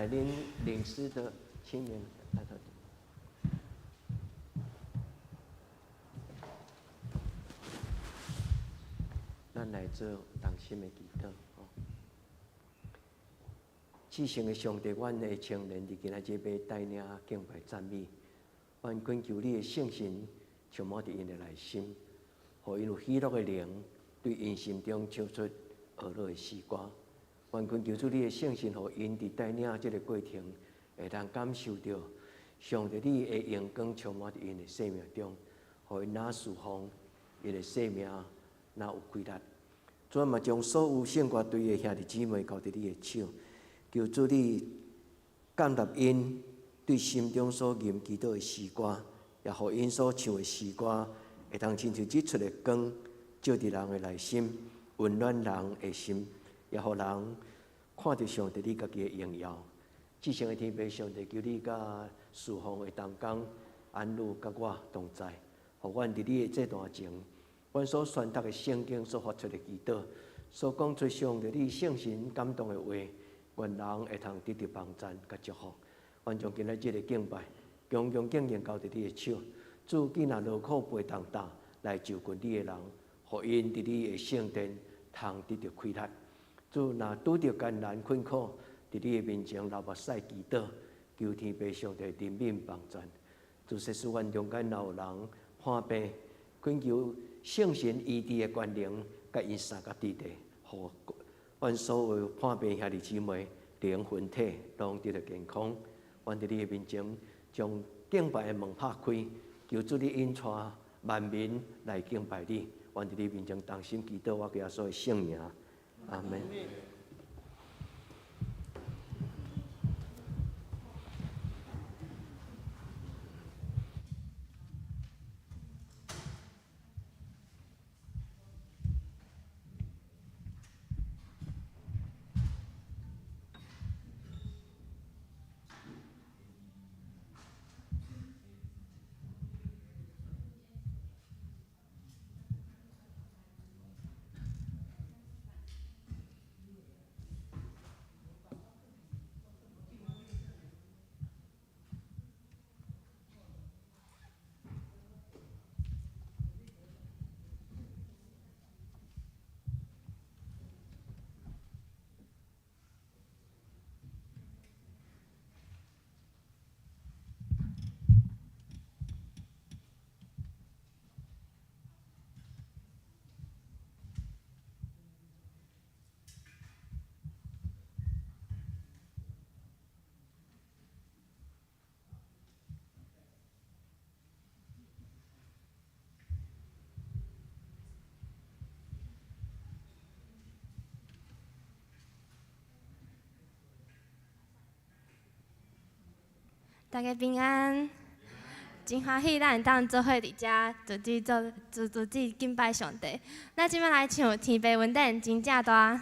來，恁領詩的青年來頭。咱來做同心的祈禱。至聖的上帝，阮的青年佇今仔日欲帶領敬拜讚美，阮懇求你的聖神充滿佇𪜶的內心，予𪜶有喜樂的靈，對𪜶心中唱出和樂的詩歌。阮懇求主你的聖神，予𪜶佇帶領這个過程，會當感受著上帝你的榮光充滿佇𪜶的生命中，予𪜶若侍奉，𪜶的生命若有規律。主嘛將所有聖歌隊的兄弟姊妹交佇你的手，求主你建立𪜶對心中所吟祈禱的詩歌，也予𪜶所唱的詩歌，會當親像日出的光，照佇人的內心，溫暖人的心，也予人看著上帝你家己的榮耀。至聖的天父上帝，求你佮侍奉的同工安女佮我同在，予阮佇你的祭壇前，阮所宣讀的聖經所發出的祈禱，所講出上帝你聖神感動的話，願人會通得著幫贊佮祝福。阮將今仔日的敬拜，恭恭敬敬交佇你的手。主，囝若勞苦背重擔來就近你的人，予𪜶佇你的聖殿通得著氣力。主，若拄著艱難困苦，佇你的面前流目屎祈禱，求天父上帝憐憫幫贊。主，設使阮中間若有人患病，懇求聖神醫治的權能，共𪜶相佮佇咧，予阮所有患病兄弟姊妹靈魂體攏得著健康。阮佇你的面前，將敬拜的門拍開，求主你引帶萬民來敬拜你。阮佇你面前同心祈禱，我耶穌的聖名，阿門。 大家平安，真歡喜咱會當做伙佇遮，組織做組組織敬拜上帝。咱這擺來唱《天父恩典真正大》。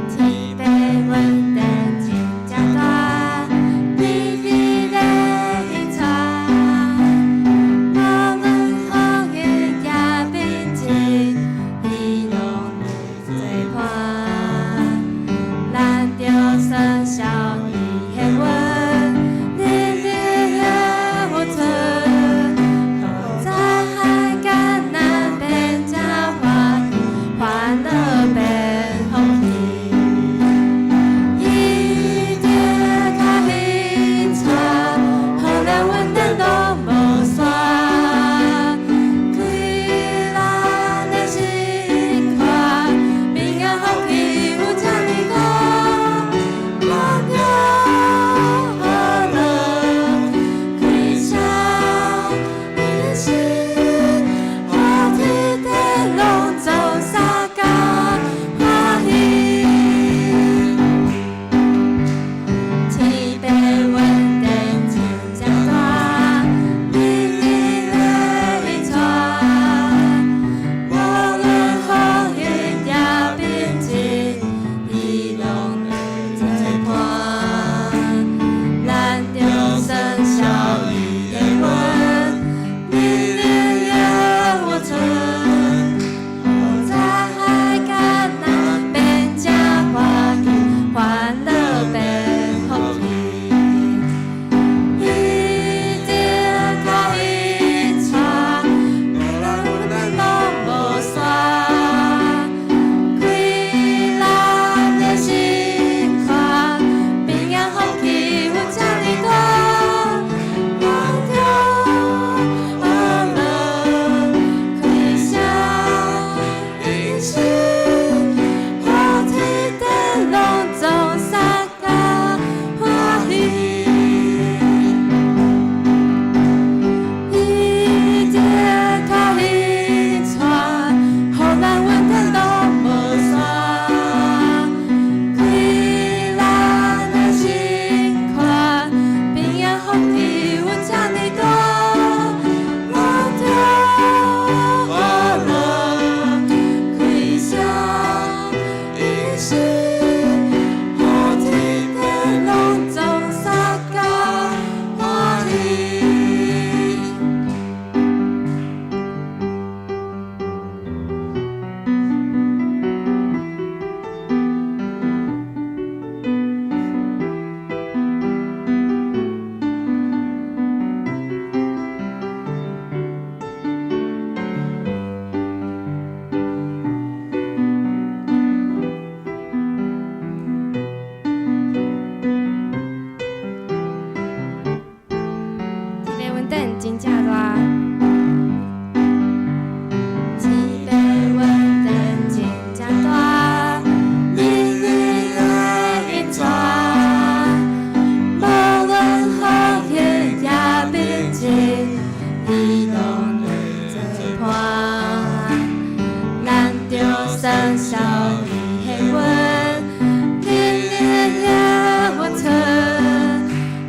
天父恩典真正大，美美的引帶，無論風雨也變遷，伊攏做伴。咱著相信伊的話，日日有存。恩典真正大。这个恩典真正大，日日来引带，无论风雨也平静，伊攏會做伴。咱著相守伊的約，日日也穩存，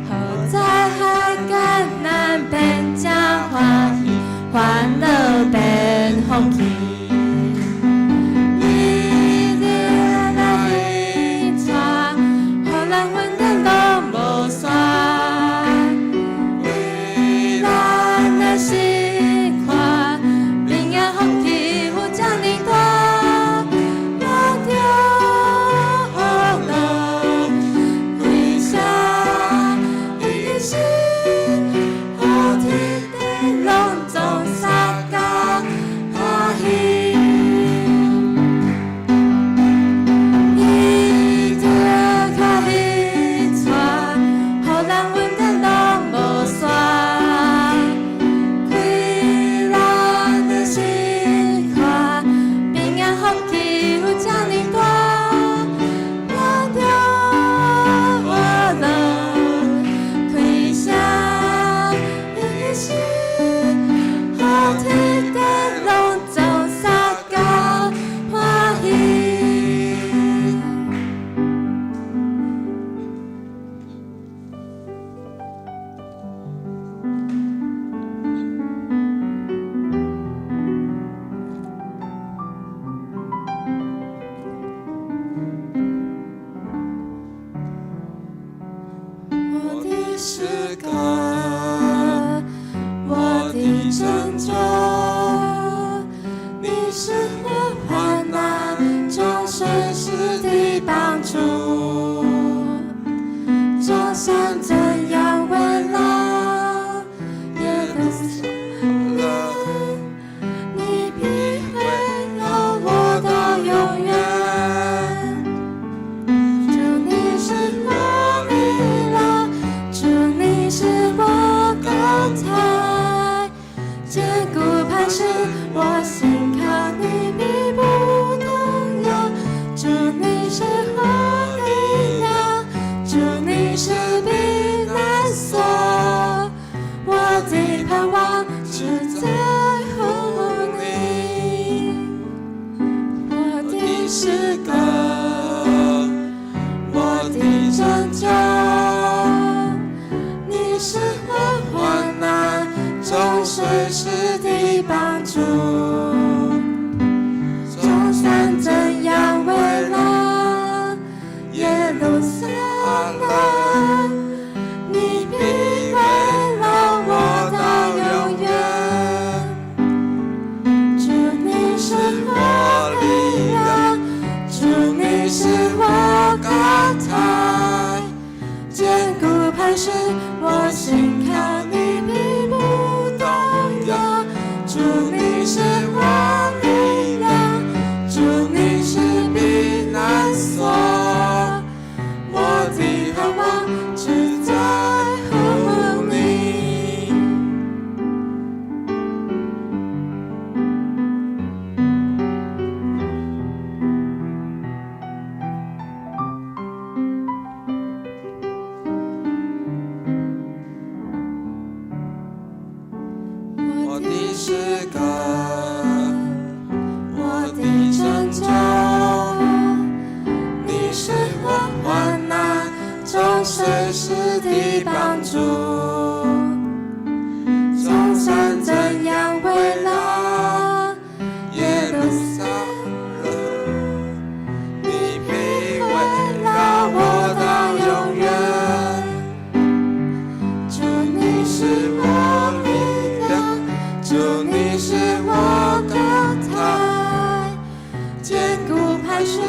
予災害艱難變成歡喜，煩惱變福氣。日日來引帶，予咱恩典攏無散。為咱的生活，平安福氣有遮爾大，咱著學開聲伊的心，予天地攏總相共歡喜。伊著較引帶，予咱恩典攏無散。開咱的心肝，平安福氣有遮爾大，咱著學開聲伊的心，予天地攏總相共歡喜。我的詩歌，我的拯救，你是我患難中隨時的幫助。眾山怎樣圍繞耶路撒冷，你必圍繞我到永遠。主你是我力量，主你是我高台，堅固磐石，我心靠你必不動搖。主你是我力量，主你是避難所，我的盼望只在乎你。我的詩歌，我的拯救，你是我患難中隨時的幫助。眾山怎樣圍繞耶路撒冷，你必圍繞我到永遠。主你是我力量，主你是我高台，堅固磐石，我心靠你必不動搖。主你是我力量，主你是避難所，我的盼望只在乎你。我的詩歌，我的拯救，你是我患難中隨時的幫助。眾山怎樣圍繞耶路撒冷，你必圍繞我到永遠。主你是我力量，主你是我高台，堅固磐石，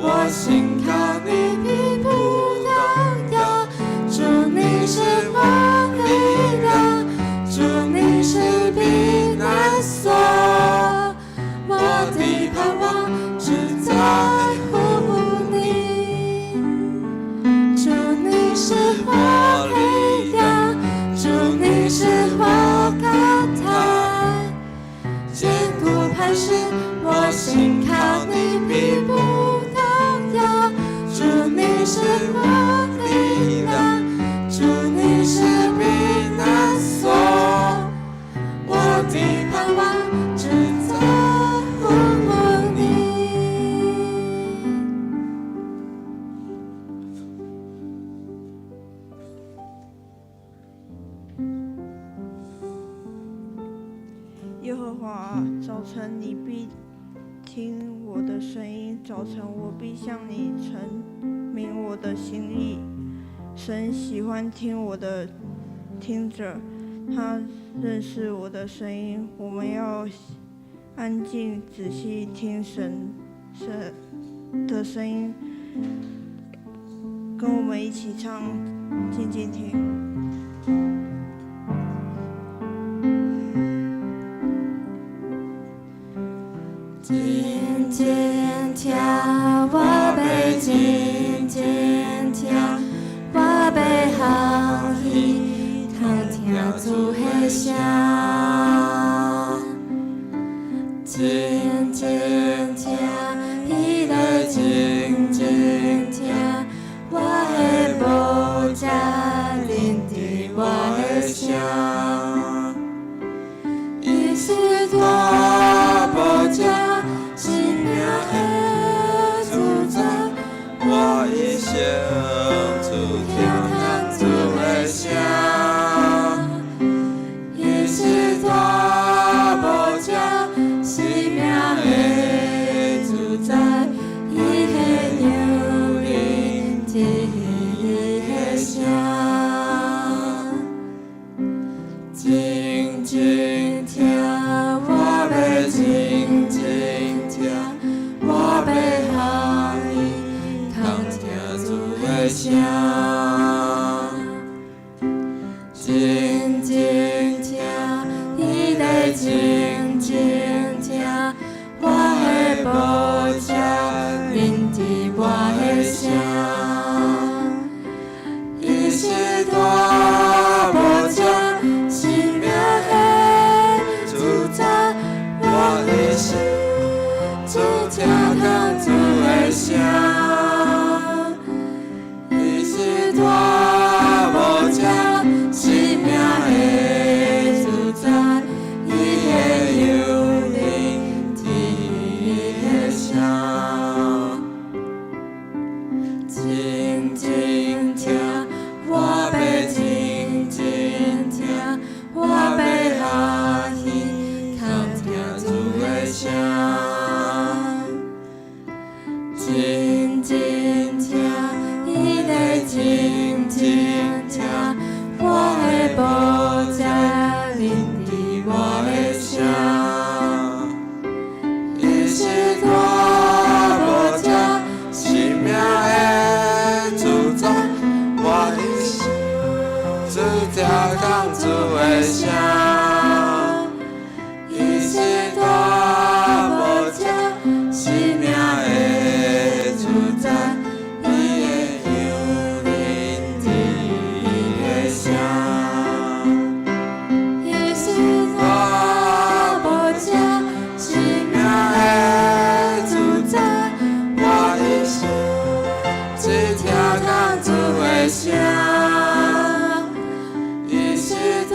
我心靠你必不動搖。主你是我是我心靠你必不動搖。主你是我力量，主你是避難所，我的盼望只在乎你。耶和華啊，早晨你必聽我的聲音，早晨我必向你陳明我的心意。神喜歡聽我的聽者，他認識我的聲音。我們要安靜仔細聽神的聲音，跟我們一起唱，靜靜聽。靜靜聽，我欲靜靜聽，我欲歡喜通聽主的聲。靜靜聽，彼來靜靜聽，我的寶座聆聽我的聲。伊是大寶座，生命的主宰，我一生只聽主的聲。伊是大寶座，生命的主宰，伊的讓人聽伊的聲。靜靜聽，我欲靜靜聽，我欲歡喜通聽主的聲。靜靜聽，彼來靜靜聽，我的寶座聆聽我的聲。伊是大寶座，生命的主宰，我一生只聽主的聲。伊是大寶座，生命的主宰，伊的讓人聽伊的聲。靜靜聽，我欲靜靜聽，我欲歡喜通聽主的聲。靜靜聽，彼來靜靜聽，我的寶座聆聽我的聲。伊是大寶座，生命的主宰，我一生只聽主的聲。伊是大寶座，生命的主宰，伊的讓人聽伊的聲。伊是大寶座，生命的主宰，我一生只聽主的聲。伊是大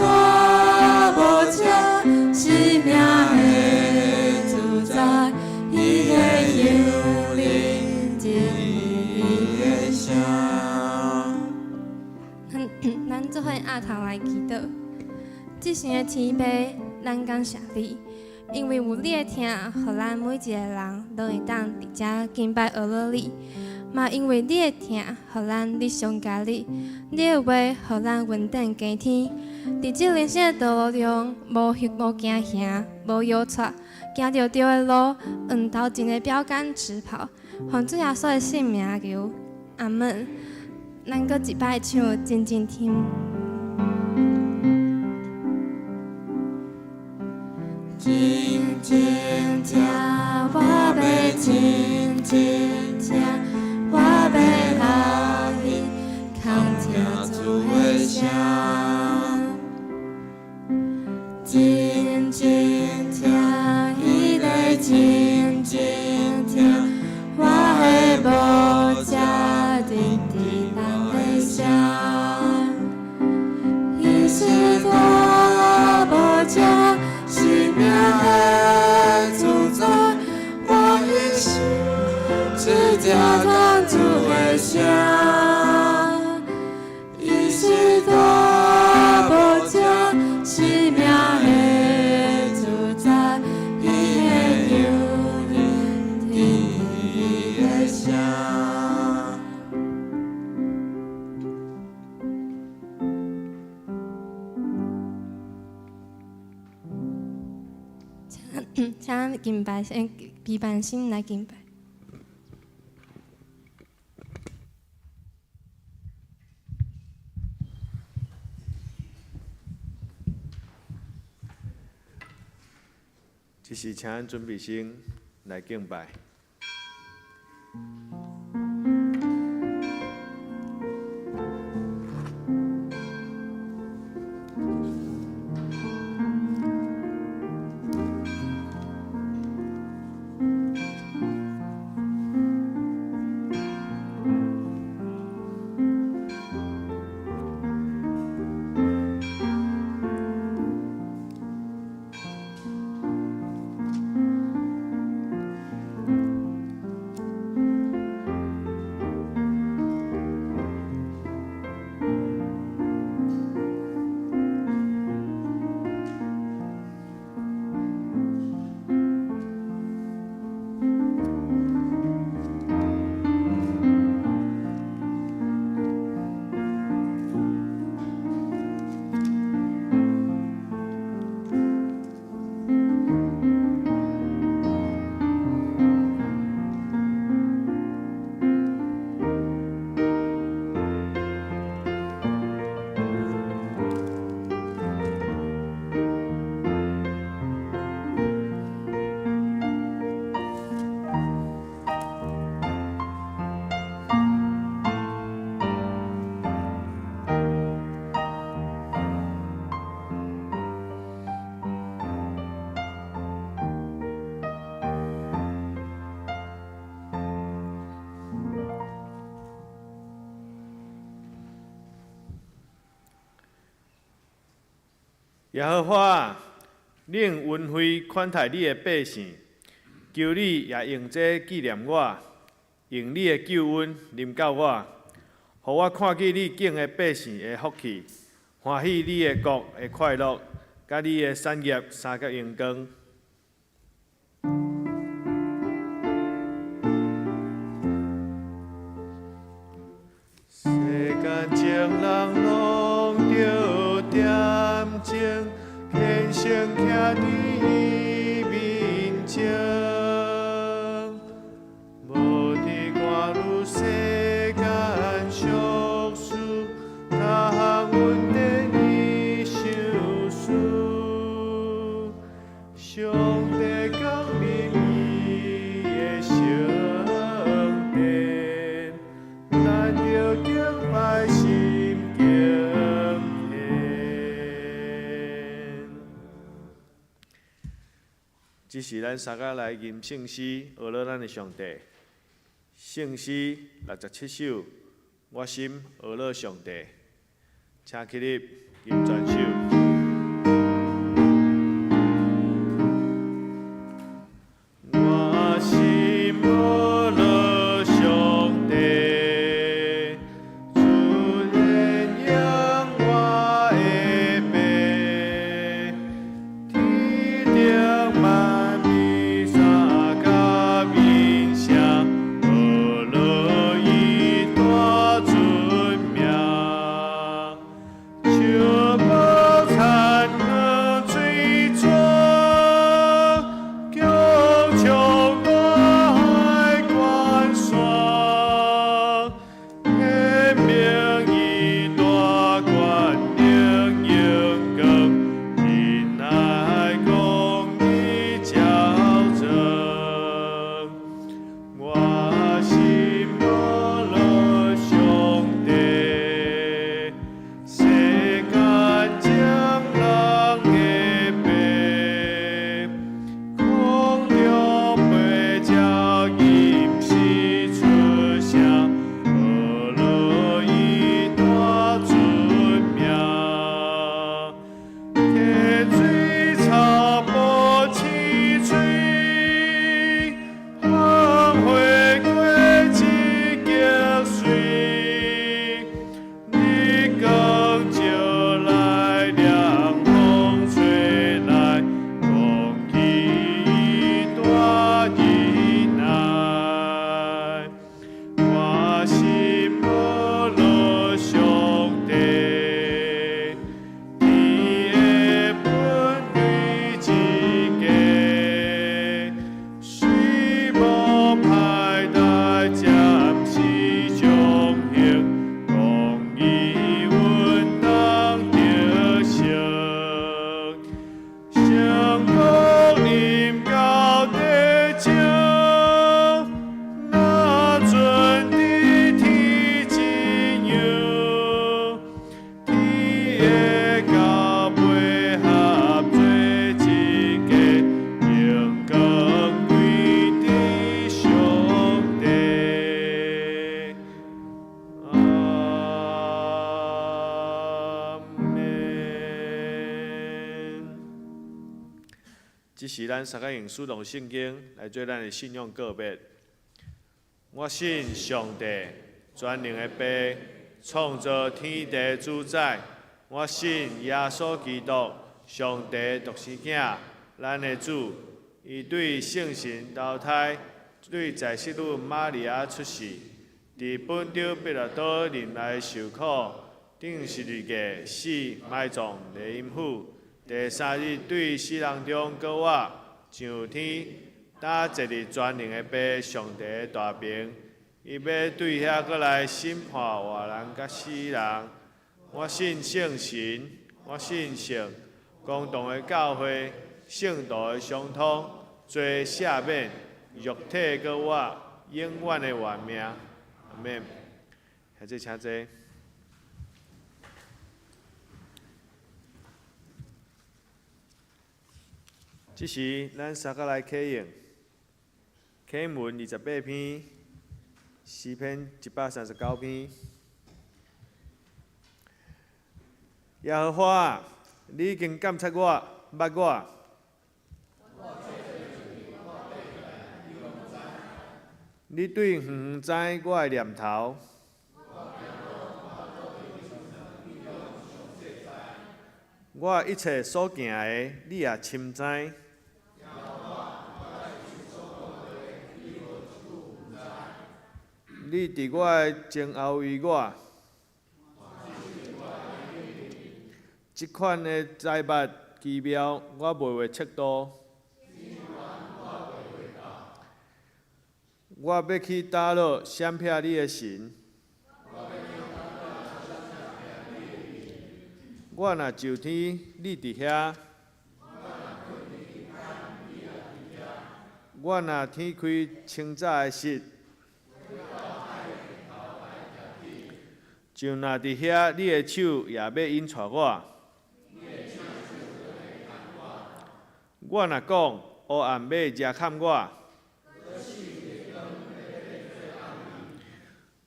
寶座，生命的主宰，伊的讓人聽伊的聲。咱做伙阿頭來祈禱。至聖的天父，咱感謝你，因為有你的疼，予咱每一個人攏會當佇遮敬拜阿樂你。嘛因為你的疼，予咱日常佮你，你的話予咱穩定加添。佇這人生的道路中，無無驚嚇，無搖掣，行著對的路，向頭前的標杆直跑。奉主耶穌的聖名求，阿門。咱閣一擺唱，靜靜聽。靜靜聽，我欲靜靜聽，我欲歡喜通聽主的聲。靜靜聽，彼來靜命的主宰，我一生只聽講主的聲。伊是大寶座，生命的主宰，伊會讓人聽伊的聲。請咱敬拜先，備辦先來敬拜。這時請咱準備先來敬拜。耶和華，你用恩惠款待你的百姓，求你也用這紀念我，用你的救恩臨到我，予我看見你敬的百姓的福氣，歡喜你的國的快樂，佮你的產業三角榮光。世間情人攏著恬靜，虔誠徛佇伊面前，無佇掛慮世間俗事，逐項恩典伊賞賜。上帝降臨伊的聖殿，咱著敬拜心敬虔。這是咱三個來吟聖詩，學樂咱的上帝。聖詩67首，我心學樂上帝，請起立，吟全首。我心學樂上帝，主顯揚我的父，天頂萬彌撒甲音聲，學樂伊大尊名，笑報殘河水泉，叫唱大海關山，天明伊大權能榮光，仁愛公義照照。我心學樂上帝，世間這時咱三个用使徒聖經來做咱的信仰告別。我信上帝，全能的父，創造天地主宰。我信耶穌基督，上帝獨生囝，咱的主。伊對聖神投胎，對在聖女瑪利亞出世，佇本丟彼拉多忍耐受苦，釘十字架死埋葬佇陰府，第三日對死人中閣活，上天，搭坐佇全能的父上帝的大爿，伊欲對遐閣來審判活人佮死人。我信聖神，我信聖公同的教會，聖徒的相通，罪赦免，肉體閣活，永遠的活命。阿們。兄弟請坐。這時，咱三个來啟用啟文28篇，詩篇139篇。耶和華啊，你已經監察我，捌我。你對遠遠知我的念頭。我一切所行的，你也深知。你佇我的前後圍我。這款的財物奇妙，我袂會測度。我欲去佗落閃避你的神？我若上天，你佇遐；我若天開清早的日，就若佇遐，你的手也欲引帶我。我若講，黑暗欲遮蓋我，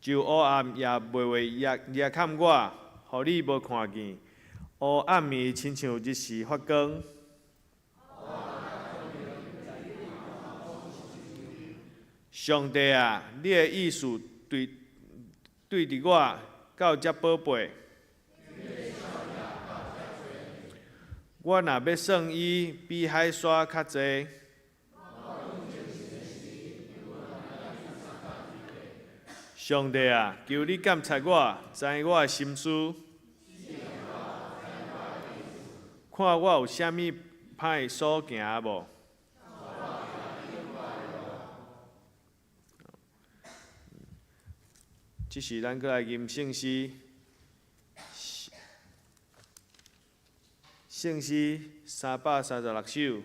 就黑暗也袂會遮蓋我，予你無看見。黑暗暝親像日時發光。上帝啊，你的意思對對佇我到遮寶貝。我若欲算伊，比海沙較濟。上帝啊，求你監察我，知我的心思，看我有啥物歹所行無？這時，咱閣來吟聖詩，聖詩336首。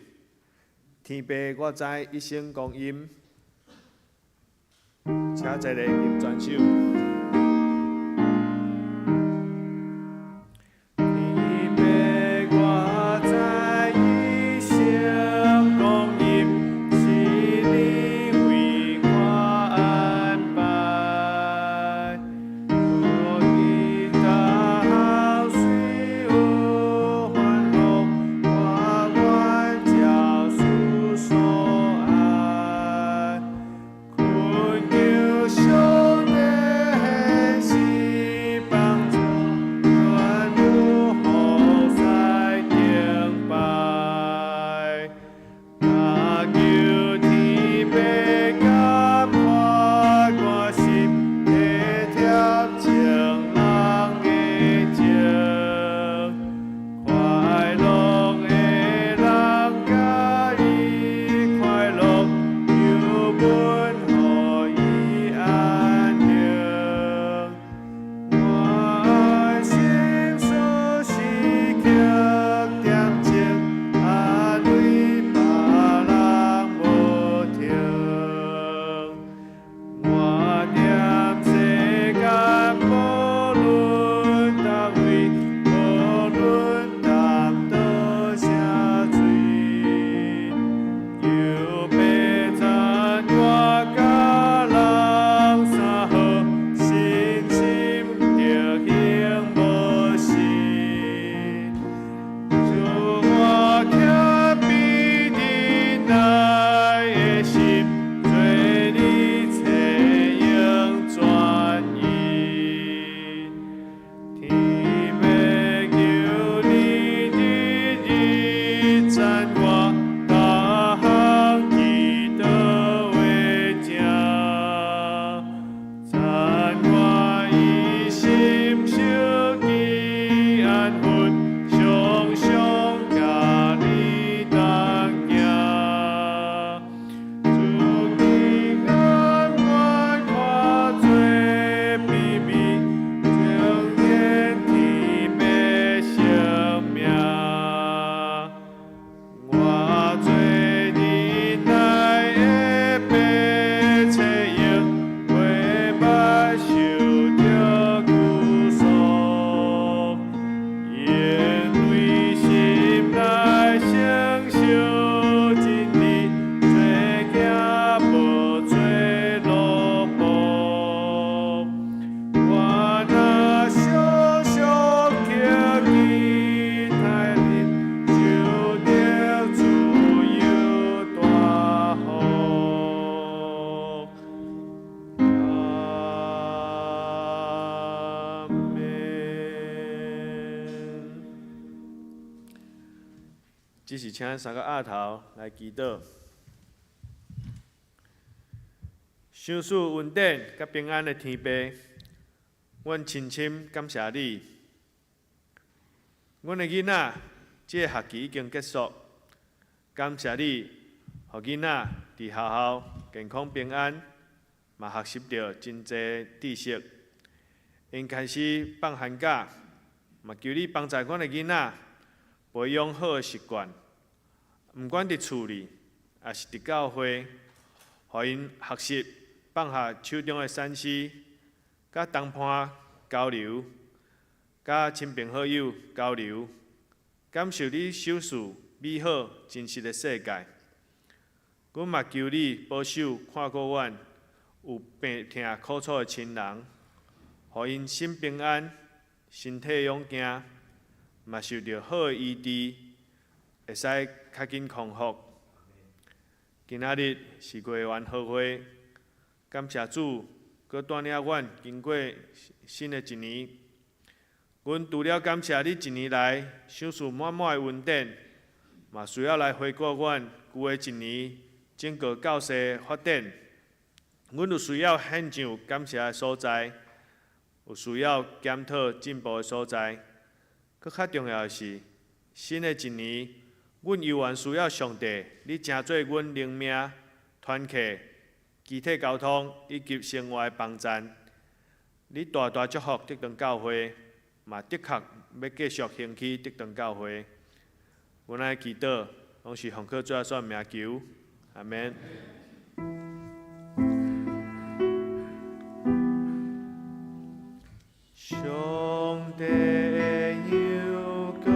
天父，我知一生光陰，請齊來吟全首。天父，我知一生光陰是你為我安排，我祈禱雖有煩惱，我願照主所愛，懇求上帝。只是請三个額頭來祈禱。賞賜恩典佮平安的天父，阮深深感謝你。阮的囡仔，這个學期已經結束，感謝你，予囡仔佇學校健康平安，嘛學習著真濟知識。𪜶開始放寒假，嘛求你幫助阮的囡仔培養好的習慣，毋管佇厝裡，抑是佇教會，予𪜶學習放下手中的3C，佮同伴交流，佮親朋好友交流，感受你賞賜美好真實的世界。阮嘛求你保守看顧阮有病痛苦楚的親人，予𪜶心平安，身體勇健，嘛受著好的醫治，會使較緊康復。今仔日是月圓好會，感謝主，閣帶領阮經過新的一年。阮除了感謝你一年來賞賜滿滿的恩典，嘛需要來回顧阮舊的一年整個教世發展。阮有需要獻上感謝的所在，有需要檢討進步的所在。閣較重要的是，新的一年，阮猶原需要上帝，你成做阮靈命、團契、肢體溝通以及生活的幫贊。你大大祝福德堂教會，嘛的確欲繼續興起德堂教會。阮愛祈禱，攏是奉靠主耶穌名求，阿們。上帝的羊羔，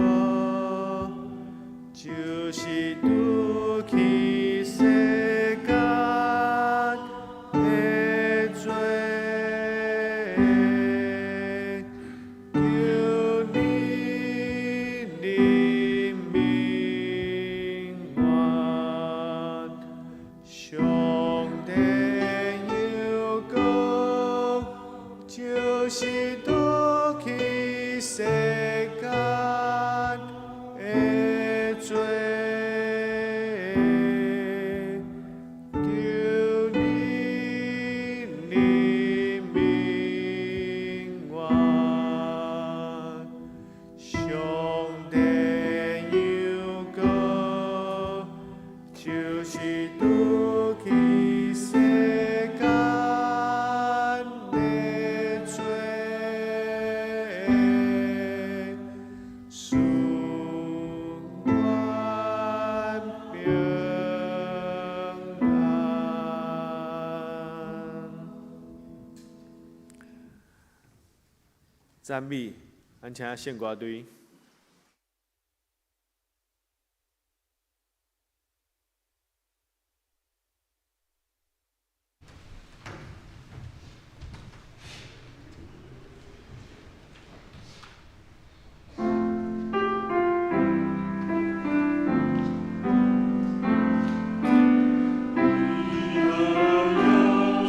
就是除去世間的罪，求你憐憫阮。上帝的羊羔，就是除去世間的罪，求你憐憫阮。上帝的羊羔，就是除去世間的罪，賜阮平安。讚美，咱請聖歌隊。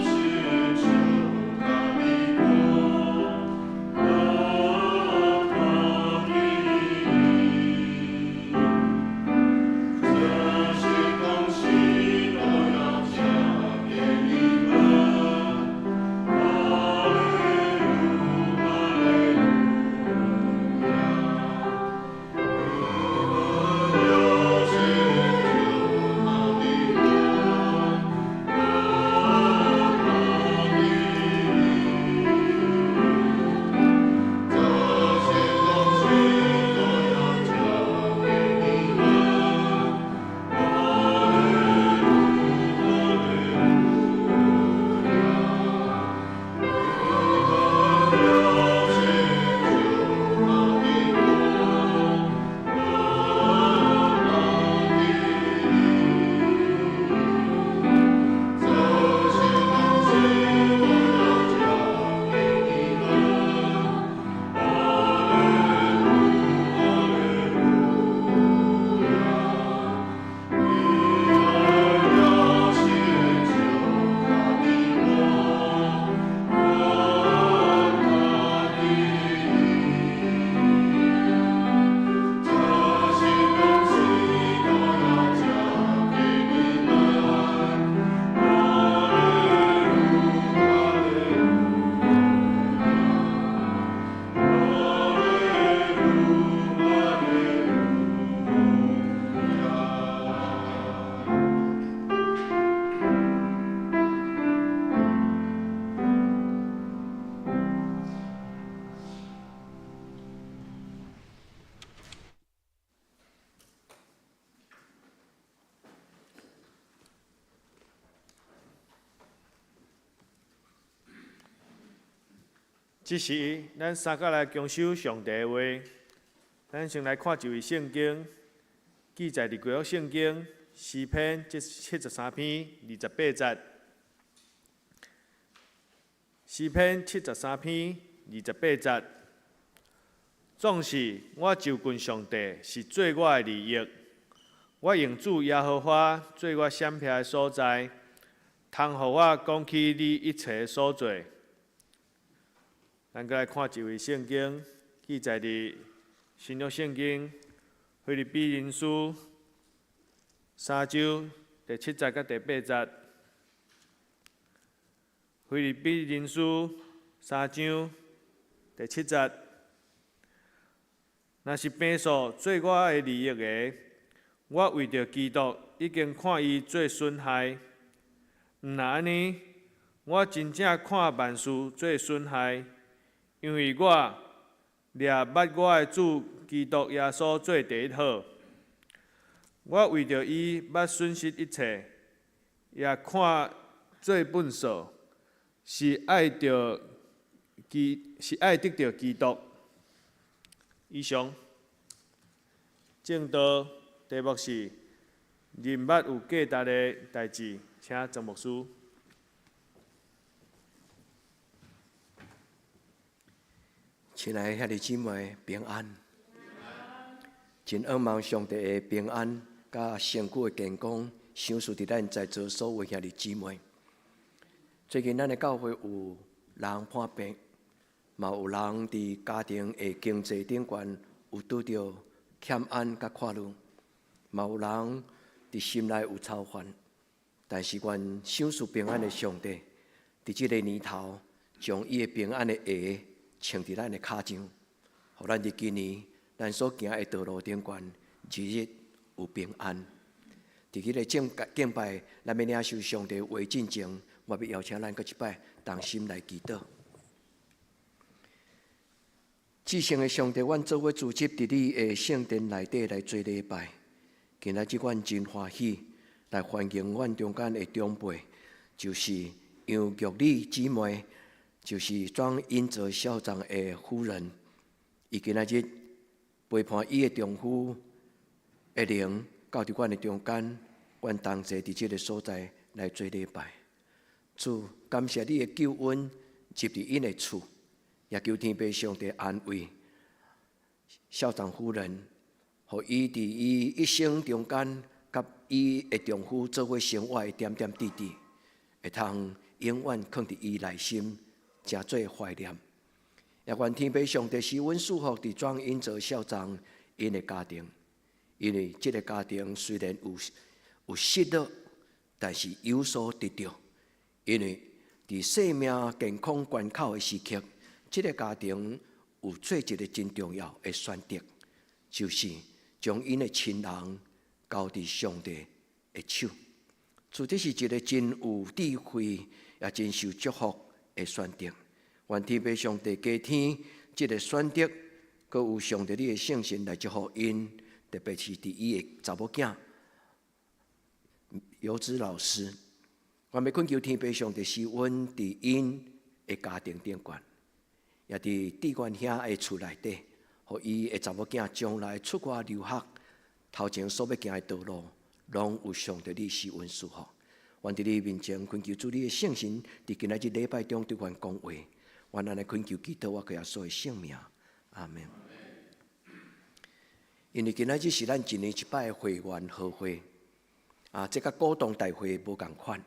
是主這時，咱三角來共守上帝的話。咱先來看一位聖經，記載佇舊約聖經詩篇73篇28節。詩篇七十三篇二十八節，總是我就近上帝是做我的利益，我用主耶和華做我閃避的所在，通予我講起你一切所做。咱閣來看一位聖經，記載佇新約聖經腓立比人書三章第七節佮第八節。腓立比人書三章第七節，若是病數做我的利益的，我為著基督已經看伊做損害。毋若按呢，我真正看萬事做損害，因為我掠捌我的主基督耶穌做第一好。我為著伊捌損失一切，也看做糞掃，是愛得著基督。以上，證道題目是人物有價值的代誌，請曾牧師。親愛的兄弟姊妹平安，真仰望上帝的平安佮身軀的健康，賞賜佇咱在座所有兄弟姊妹。最近咱的教會有人破病，嘛有人佇家庭的經濟頂懸有拄著欠安佮苦惱，嘛有人佇心內有操煩。但是願賞賜平安的上帝，佇這个年頭，將伊的平安的鞋穿佇咱的跤掌，予咱佇今年咱所行的道路頂懸，日日有平安。佇彼个敬敬拜，咱欲領受上帝話進前，我欲邀請咱閣一擺同心來祈禱。至聖的上帝，阮做伙聚集佇你的聖殿內底來做禮拜。今仔日阮真歡喜來歡迎阮中間的長輩，就是楊玉麗姊妹，就是莊英澤校長的夫人。伊今仔日陪伴伊的丈夫的靈到佇阮的中間，阮同齊佇這个所在來做禮拜。主，感謝你的救恩入佇𪜶的厝，也求天父上帝安慰校長夫人，予伊佇伊一生中間，佮伊的丈夫做伙生活的點點滴滴，會通永遠囥佇伊內心，誠做懷念。也願天父上帝施恩賜福佇莊英澤校長𪜶的家庭，因為這个家庭雖然有失落，但是有所得著。因為佇生命健康關口的時刻，這个家庭有做一个真重要的選擇，就是將𪜶的親人交佇上帝的手。主，這是一个真有智慧，也真受祝福的選擇。願天父上帝加添這个選擇，閣有上帝你的聖神來祝福𪜶，特別是佇伊的查某囝尤芝老師。我欲懇求天父上帝施恩佇𪜶的家庭頂懸，也佇志願兄的厝內底，予伊的查某囝將來出外留學，頭前所欲行的道路，攏有上帝你施恩賜福。願佇你面前懇求主你的聖神，佇今仔日禮拜中對阮講話。願按呢懇求祈禱，我靠耶穌的聖名，阿們。因為今仔日是咱一年一擺的會員和會，啊，這佮股東大會無仝款。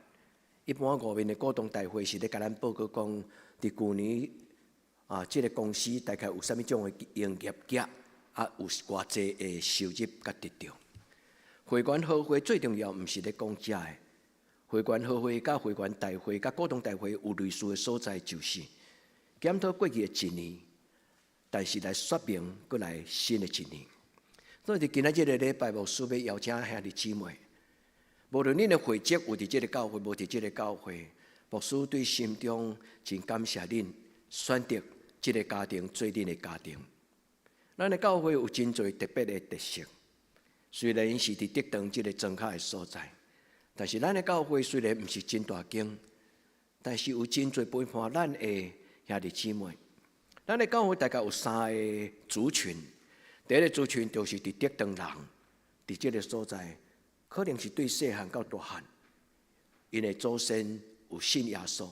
一般外面的股東大會是咧共咱報告講，佇舊年啊，這个公司大概有啥物種的營業額，啊，有偌濟的收入佮得著。會員和會最重要毋是咧講這的，會員和會佮會員大會佮股東大會有類似的所在，就是檢討過去的一年，但是來說明閣來新的一年。所以佇今仔這个禮拜，牧師欲邀請兄弟姊妹，無論恁的會籍有佇這个教會，無佇這个教會，牧師對心中真感謝恁選擇這个家庭做恁的家庭。咱的教會有真濟特別的特色，雖然是佇竹塘這个莊跤的所在，但是咱的教會雖然毋是真大間，但是有真濟陪伴咱的兄弟姊妹。咱的教會大概有三个族群，第一个族群就是佇竹塘人，佇這个所在，可能是對細漢到大漢，𪜶的祖先有信耶穌，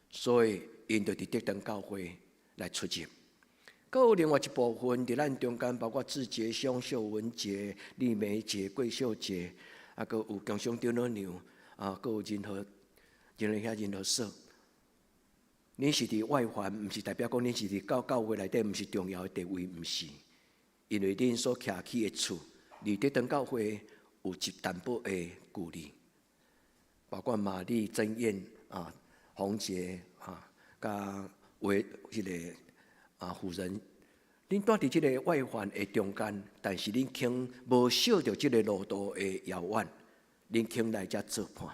所以𪜶就佇竹塘教會來出入。閣有另外一部分佇咱中間，包括志杰兄、秀文姐、麗梅姐、桂秀姐，啊，閣有強兄長老娘，啊，閣有任何任何遐任何所。恁是佇外環，毋是代表講恁是佇教教會內底，毋是重要的地位，毋是。因為恁所徛起的厝，離竹塘教會有一淡薄的距離，包括瑪麗、曾燕啊、洪杰啊，佮為彼个啊婦人，恁蹛佇這个外環的中間，但是恁肯無受著這个路途的遙遠，恁肯來遮做伴。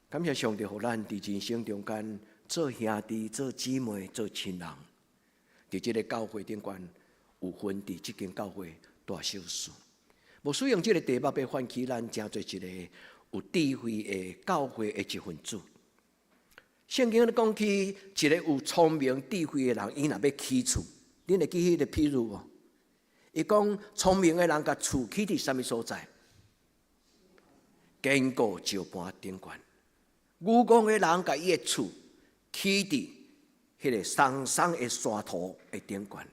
感謝上帝，予咱佇人生中間做兄弟、做姊妹、做親人，佇這个教會頂懸有份佇這間教會大小事。牧師用這个題目欲喚起咱成做一個有智慧的教會的一份子。聖經咧講起一個有聰明智慧的人，伊若欲起厝，恁會記彼个譬喻無？伊講聰明的人共厝起佇啥物所在？堅固石盤頂懸。愚戇的人共伊的厝起佇彼个鬆鬆的沙土的頂懸。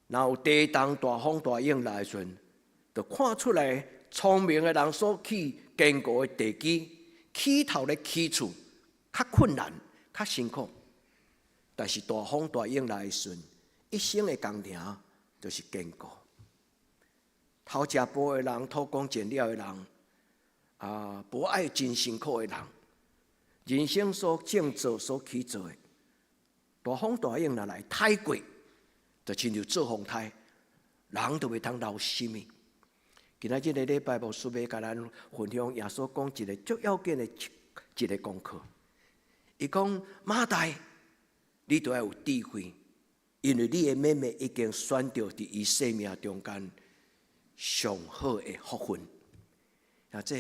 若有地動大風大湧來的時陣，就看出來聰明的人所起堅固的地基，起頭咧起厝較困難、較辛苦。但是大風大湧來的時陣，一生的工程就是堅固。偷食步的人、偷工減料的人，啊，無愛真辛苦的人，人生所種做、所起做的，大風大湧若來太過，就親像做風颱，人都袂通留心的。今仔這个禮拜牧師欲共咱分享耶穌講一个足要緊的一个功課。伊講馬大，你著愛有智慧，因為你的妹妹已經選著佇伊生命中間上好的福分。啊，這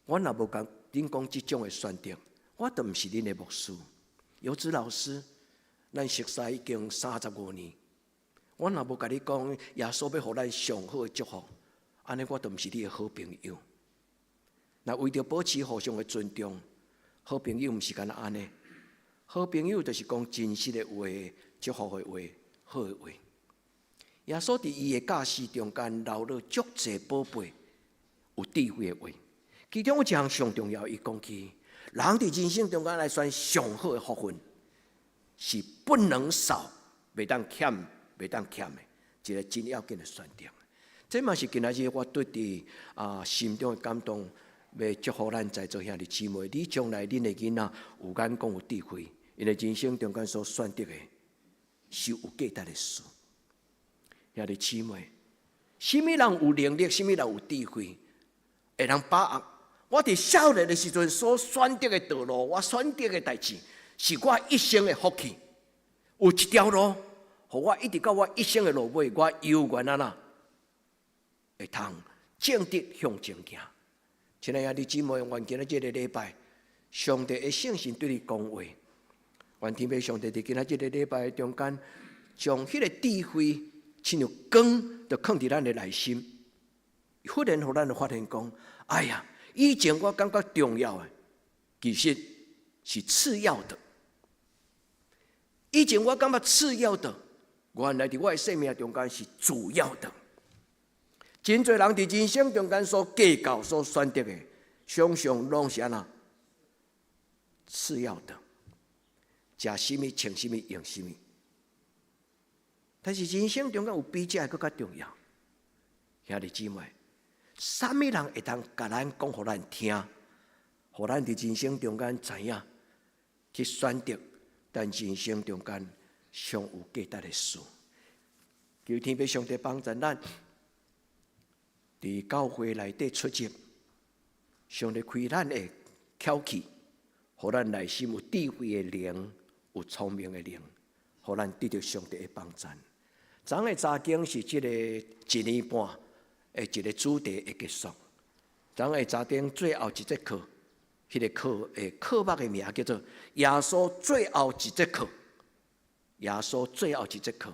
我若無共恁講這種的選擇，我都毋是恁的牧師。游子老師，咱熟似已經35年。我若無共你講，耶穌欲予咱上好的祝福，按呢我都毋是你的好朋友。若為著保持互相的尊重，好朋友毋是干焦按呢。好朋友就是講真實的話、祝福的話、好的話。耶穌佇伊的教示中間留了足濟寶貝、有智慧的話。其中有一項上重要，伊講起人佇人生中間來選上好的福分，是不能少、袂當欠、袂當欠的一个真要緊的選擇。這嘛是今仔日我對佇啊心中的感動，欲祝福咱在座兄弟姊妹，你將來恁的囡仔有眼光、有智慧，𪜶的人生中間所選擇的是有價值的事。兄弟姊妹，啥物人有能力，啥物人有智慧，會通把握？我佇少年的時陣所選擇的道路，我選擇的代誌，是我一生的福氣。有一條路，予我一直到我一生的落尾，我猶原按怎會通正直向前行。親愛的兄弟姊妹，願今仔這个禮拜，上帝的聖神對你講話。願天父上帝佇今仔這个禮拜中間，將彼个智慧，親像光，就囥佇咱的內心。忽然予咱發現講：哎呀，以前我感覺重要的，其實是次要的。以前我感覺次要的，原來佇我的生命中間是主要的。真濟人佇人生中間所計較、所選擇的，常常攏是按怎次要的，食啥物、穿啥物、用啥物。但是人生中間有比這个閣較重要。兄弟姊妹，啥物人會當共咱講，予咱聽，予咱佇人生中間知影去選擇，咱人生中間上有價值的事。求天父上帝幫助咱，佇教會內底出入，上帝開咱的竅氣，予咱內心有智慧的靈，有聰明的靈，予咱得著上帝的幫助。昨昏的查經是這个一年半的一个主題的結束。昨昏的查經最後一節課，彼个課的課目的名叫做《耶穌最後一節課》。耶穌最後一節課，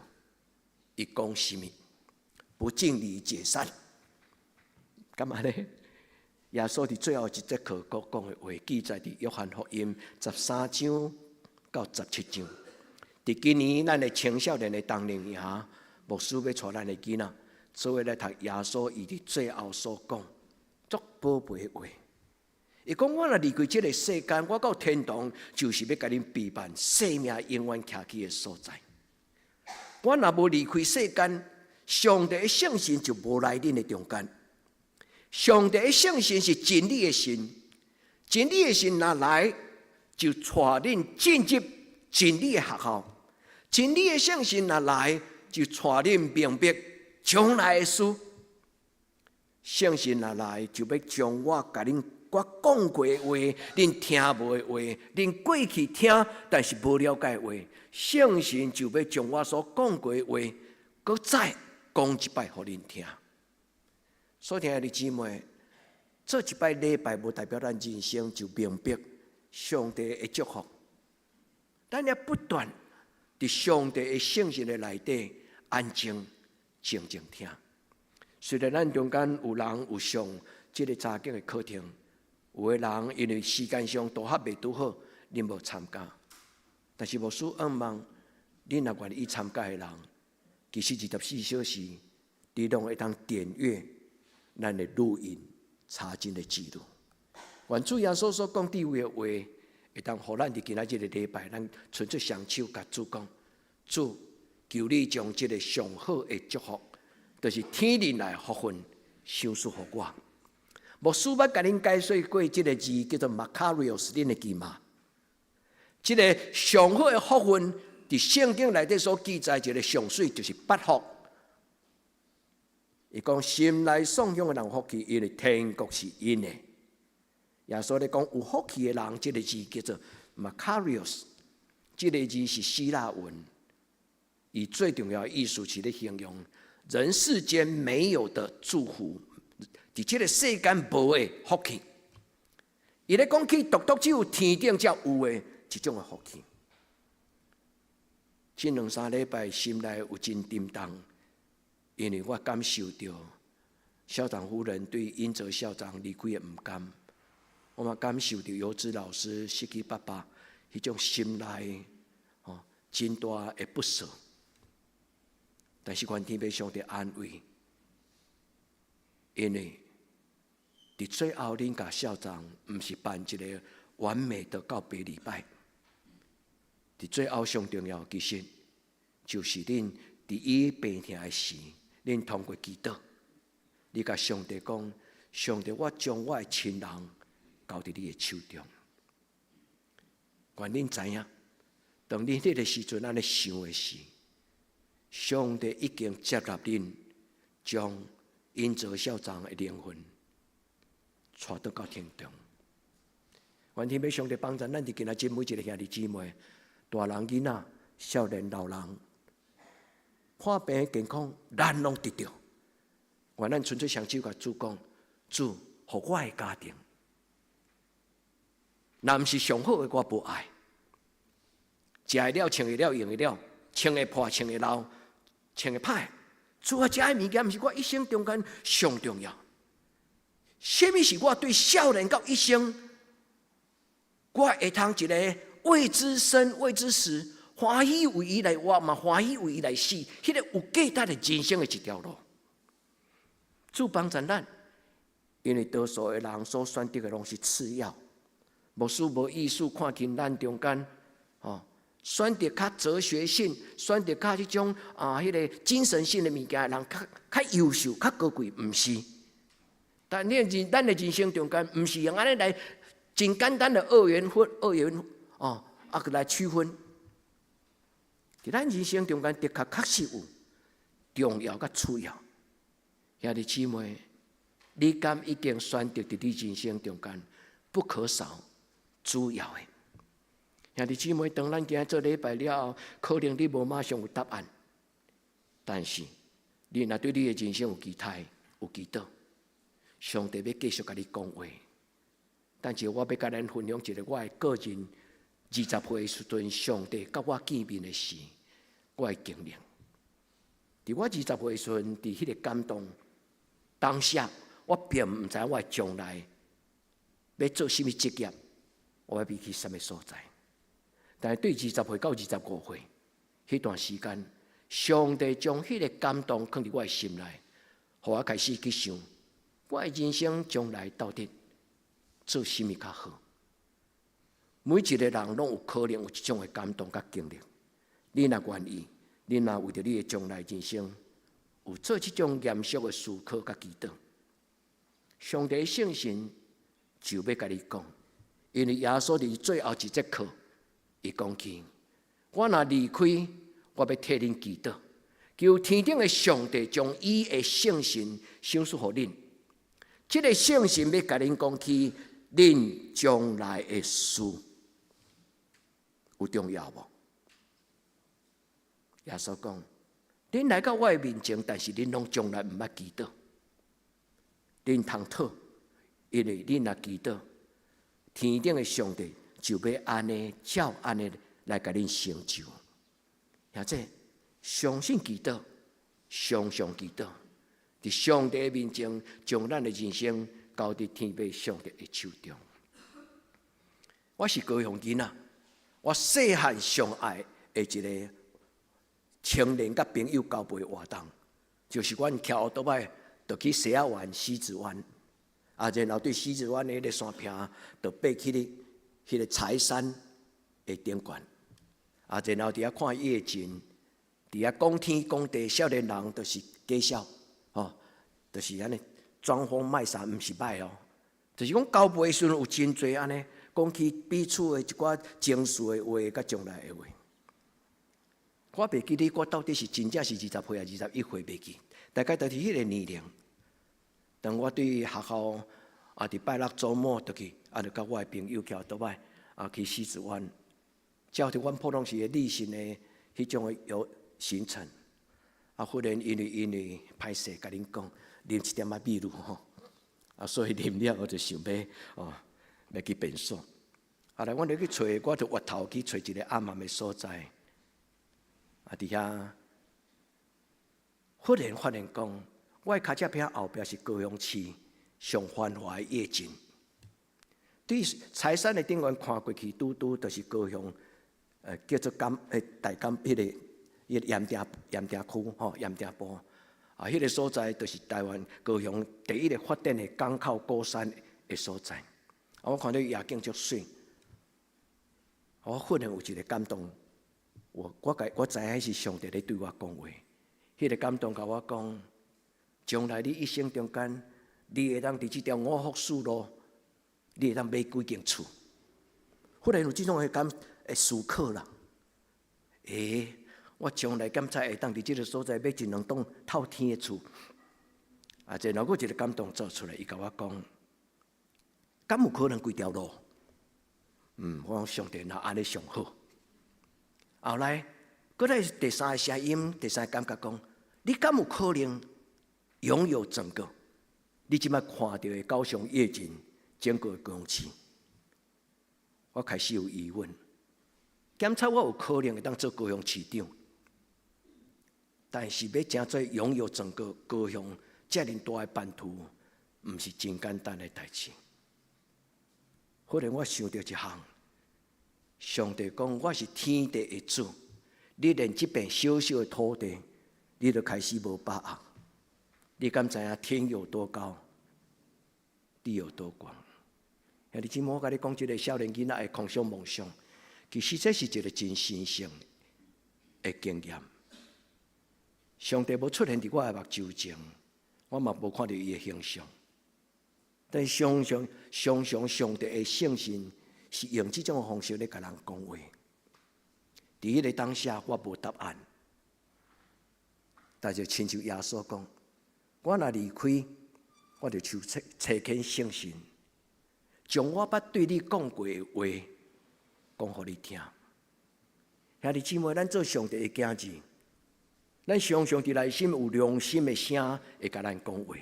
伊講啥物？不敬禮解散。幹嘛呢？耶穌佇最後一節課閣講的話，記載佇約翰福音13章到17章。佇今年咱的青少年的冬令營，牧師欲帶咱的囡仔，做伙來讀耶穌伊佇最後所講足寶貝的話。伊講，我若離開這个世間，我到天堂就是欲共恁備辦生命永遠徛起的所在。我若無離開世間，上帝的聖神就無來恁的中間。上帝的聖神是真理的神，真理的神若來，就帶恁進入真理的學校。真理的聖神若來，就帶恁明白將來的事。聖神若來，就欲將我共恁我講過的話，恁聽無的話，恁過去聽但是無了解的話，聖神就欲將我所講過的話，閣再講一擺予恁聽。所以，兄弟姊妹，做一擺禮拜，無代表咱人生就明白上帝的祝福。咱要不斷佇上帝的聖神的內底安靜靜靜聽。雖然咱中間有人有上這个查經的課程，有的人因為時間上拄合袂拄好，恁無參加。但是牧師向望，恁若願意參加的人，其實24小時，你攏會當點閱咱的錄音查經的記錄。願主耶穌所講智慧的話，會當予咱佇今仔這个禮拜，咱伸出雙手共主講：主，求你將這个上好的祝福，就是天靈來的福分，賞賜予我。牧師捌共恁解說過這个字叫做 Makarios，恁會記嗎？這个上好的福分，佇聖經內底所記載一个上媠，就是八福。伊講心內喪雄的人有福氣，因為天國是𪜶的。耶穌咧講有福氣的人，這个字叫做 Makarios，這个字是希臘文，伊最重要的意思是咧形容人世間沒有的祝福，佇這个世間無的福氣。伊咧講起，獨獨只有天頂才有的一種的福氣。這兩三禮拜心內有真沉重，因為我感受著校長夫人對英澤校長離開的毋甘，我嘛感受著游子老師失去爸爸彼種心內吼真大的不捨。但是願天父上帝安慰，因為佇最後，恁共校長毋是辦一个完美的告別禮拜。佇最後上重要，其實就是恁佇伊病疼的時，恁通過祈禱，你共上帝講：上帝，我將我的親人交佇你的手中。願恁知影，當恁彼个時陣按呢想的時，上帝已經接納恁，將英澤校長的靈魂帶倒到天堂。願天父上帝幫助咱佇今仔日每一个兄弟姊妹，大人囡仔、少年老人，看病健康，咱攏得著。願咱伸出雙手共主講：主，予我的家庭，若毋是上好的，我無愛。食會了，穿會了，用會了，穿會破，穿會漏，穿會歹。主啊，這个物件毋是我一生中間上重要。啥物是我對少年到一生，我會通一个為之生，為之死，歡喜為伊來活嘛，歡喜為伊來死，彼个有價值的人生的一條路。主幫助咱，因為多數的人所選擇的攏是次要，牧師無意思看見咱中間，吼，選擇較哲學性、選擇較彼種啊，彼个精神性的物件的人較較優秀、較高貴，毋是。但你人咱的人生中間，毋是用按呢來真簡單的二元分、二元哦，啊，來區分。佇咱人生中間，的確確實有重要佮次要。兄弟姊妹，你敢已經選擇佇你人生中間不可少主要的？兄弟姊妹，當咱今仔做禮拜了後，可能你無馬上有答案，但是你若對你的人生有期待、有祈禱，上帝欲繼續共你講話。但是我欲共咱分享一个我的個人二十歲時陣，上帝佮我見面的時，我的經歷。佇我20歲時陣，佇彼個感動當下，我並毋知我將來欲做啥物職業，我欲去啥物所在。但是對20歲到25歲彼段時間，上帝將彼個感動囥佇我的心內，予我開始去想，我的人生將來到底做啥物較好？每一個人攏有可能有這種的感動佮經歷。你若願意，你若為著你的將來人生有做這種嚴肅的思考佮祈禱，上帝聖神就欲共你講，因為耶穌佇最後一節課，伊講起：我若離開，我欲替恁祈禱，求天頂的上帝將伊的聖神賞賜予恁。這个聖神欲共恁講起恁將來的事，有重要無？耶穌講：恁來到我的面前，但是恁攏從來毋捌祈禱。恁通討，因為恁若祈禱，天頂的上帝就欲按呢照按呢來共恁成就。兄弟，相信祈禱，常常祈禱，佇上帝的面前，將咱的人生交佇天父上帝的手中。我是高雄囡仔，我細漢上愛的一个青年佮朋友交陪活動，就是阮騎烏多擺，就去西仔灣、西子灣，啊，然後對西子灣的彼个山坪，就爬去咧彼个柴山的頂懸，啊，然後佇遐看夜景，佇遐講天講地，少年人就是假痟，吼，就是按呢裝瘋賣傻，毋是歹哦，就是講交陪的時陣有真濟按呢講起彼此的一寡情緒的話，佮將來的話。我袂記得我到底是真正是20歲抑21歲袂記，大概就是彼个年齡。當我對學校啊，佇拜六週末就去，啊，就佮我的朋友騎多擺啊去西子灣，照著阮普通時的例行的彼種的遊行程。啊，忽然因為歹勢，共恁講，啉一點仔秘魯吼，啊，所以啉了我就想欲哦，欲去便所。後來阮就去揣，我就越頭去揣一个暗暗的所在。啊！佇遐忽然發現講，我的跤車坪後壁是高雄市上繁華的夜景。對柴山的頂懸看過去，拄拄就是高雄，叫做港大港彼个鹽埕區吼，鹽埕埔啊，彼个所在就是台灣高雄第一个發展的港口鼓山的所在。啊，我看著夜景足媠，我忽然有一个感動。我知影是上帝咧對我講話，彼个感動共我講，將來你一生中間，你會當佇這條五福四路，你會當買幾間厝？忽然有這種的感的思考啦。欸，我將來敢才會當佇這个所在買一兩棟透天的厝？啊，然後閣一个感動走出來，伊共我講，敢有可能規條路？我講上帝若按呢上好。後來，閣來第三个聲音，第三個感覺講，你敢有可能擁有整個？你這擺看著的高雄夜景，整個高雄市，我開始有疑問。檢查我有可能會當做高雄市長，但是欲成做擁有整個高雄遮爾大的版圖，毋是真簡單的代誌。忽然我想著一項。上帝講：我是天地的主，你連這片小小的土地，你都開始無把握。你敢知影天有多高，地有多廣？兄弟姊妹，我共你講，這个少年囡仔的空想夢想，其實這是一个真神聖的經驗。上帝無出現佇我的目睭前，我嘛無看著伊的形象。但常常常常上帝的聖神是用這種方式咧共人講話。佇彼个當下，我無答案，但是親像耶穌講，我若離開，我就求差遣聖神，將我捌對你講過的話講予你聽。兄弟姊妹，咱做上帝的囝兒，咱常常佇內心有良心的聲會共咱講話，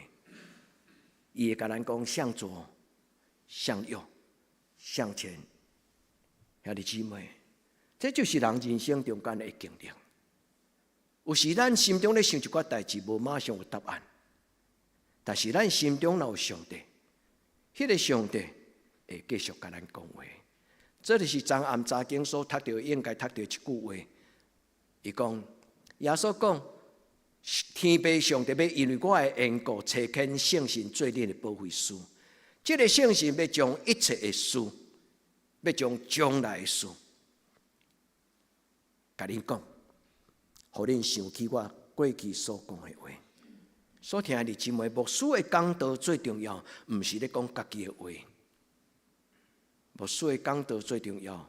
伊會共咱講向左、向右、向前。兄弟姊妹，這就是人人生中間的經歷。有時咱心中咧想一寡代誌，無馬上有答案。但是咱心中若有上帝，彼個上帝會繼續共咱講話。這就是昨暗查經所讀著應該讀著一句話。伊講，耶穌講，天父上帝欲因為我的緣故，差遣聖神做恁的保惠師。這个聖神欲將一切的事，欲將將來的事，共恁講，予恁想起我過去所講的話。所聽的姊妹，牧師的講道最重要，毋是咧講家己的話。牧師的講道最重要，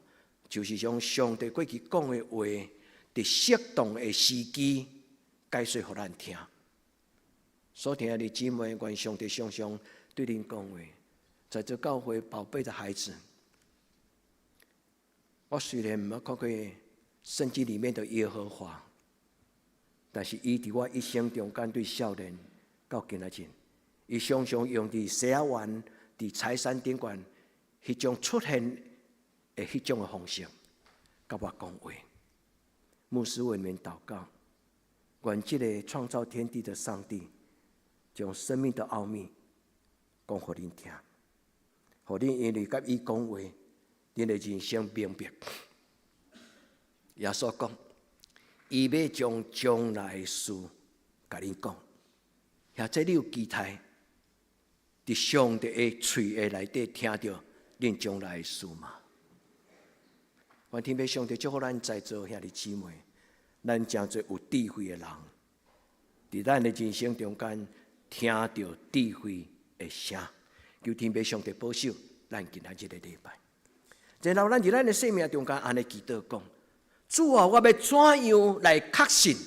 就是將上帝過去講的話，佇適當的時機解說予咱聽。所聽的姊妹，願上帝常常對恁講話，在這教會寶貝的孩子，我雖然毋捌看過聖經裡面的耶和華，但是伊佇我一生中間對少年到今仔日，伊常常用佇西仔灣、佇柴山頂懸彼種出現的彼種的方式，佮我講話。牧師為你們禱告，願這个創造天地的上帝，將生命的奧秘講予恁聽，予恁因為佮伊講話，恁的人生明白。耶穌講，伊欲將將來的事共恁講，或者你有期待，佇上帝的喙的內底聽著恁將來的事嗎？願天父上帝祝福咱在座兄弟姊妹，咱成做有智慧的人，佇咱的人生中間聽著智慧的聲，求天父上帝保守咱今仔這个禮拜。然後咱佇咱的生命中間按呢祈禱講：主啊，我欲怎樣來確信？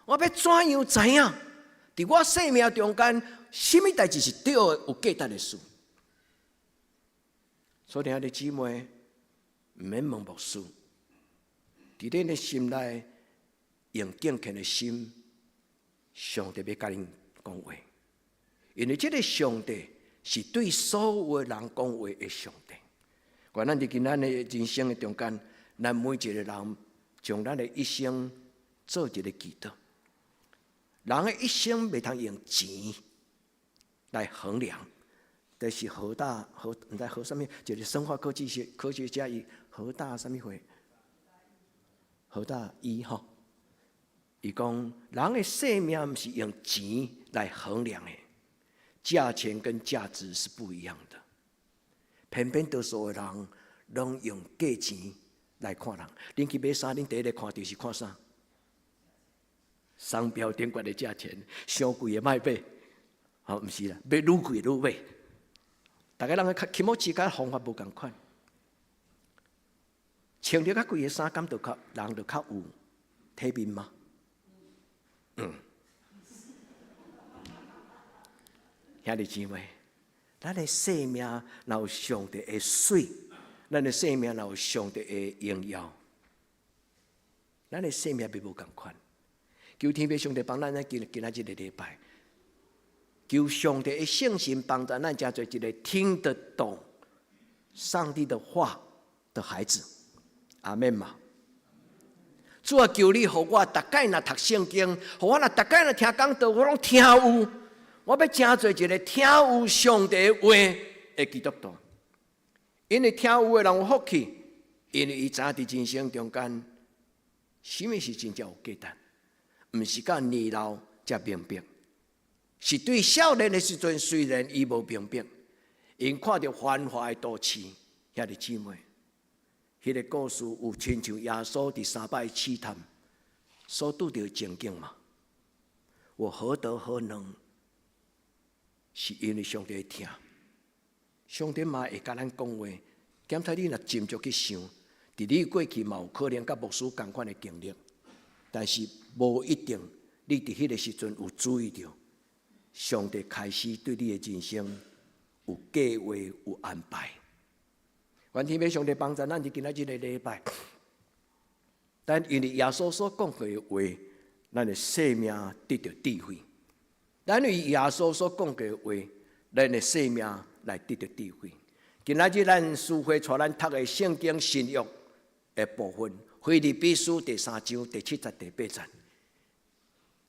我欲怎樣知影？佇我生命中間，啥物代誌是對的、有價值的事？所以，兄弟姊妹，毋免問牧師，佇恁的心內用敬虔的心，上帝欲共恁講話，因為這个上帝是對所有的人講話的上帝。願咱佇今咱的人生的中間，咱每一个人將咱的一生做一个祈禱。人的一生袂通用錢來衡量，這是何大何毋知何啥物，一个生化科技學科學家伊何大啥物會？何大一吼，伊講人的生命毋是用錢來衡量的，價錢跟價值是不一樣的。偏偏多數的人攏用價錢來看人。恁去買衫，恁第一个看著是看啥？商標頂懸的價錢，傷貴的莫買，吼毋是啦，欲愈貴愈買。逐家人較起毛起較方法無仝款，穿著較貴的衫，敢就較人就較有體面嗎？嗯。兄弟姊妹，咱的生命若有上帝的媠，咱的生命若有上帝的榮耀，咱的生命欲無仝款。求天父上帝幫咱咱今今仔這个禮拜，求上帝的聖神幫助咱，成做一个聽得懂上帝的話的孩子。阿們嘛。主啊，求你予我逐擺若讀聖經，予我若逐擺若聽講道，我攏聽有。我欲成做一个聽有上帝話的基督徒。因為聽有的人有福氣，因為伊知影佇人生中間，啥物是真正有價值。毋是到年老才明白，是對少年的時陣，雖然伊無明白，𪜶看著繁華的都市，兄弟姊妹，彼个故事有親像耶穌佇三擺試探所拄著的情景嗎？我何德何能？是因為上帝會聽，上帝嘛會共咱講話。檢查你若斟酌去想，佇你過去嘛有可能佮牧師仝款的經歷。但是無一定，你佇彼个時陣有注意著，上帝開始對你的人生有計劃、有安排。願天父上帝幫助咱佇今仔這个禮拜，咱因為耶穌所講過的話，咱的生命得著智慧。咱因為耶穌所講過的話，咱的生命來得著智慧。今仔日咱書會帶咱讀的聖經新約的部分。腓立比書第三章第七節、第八節，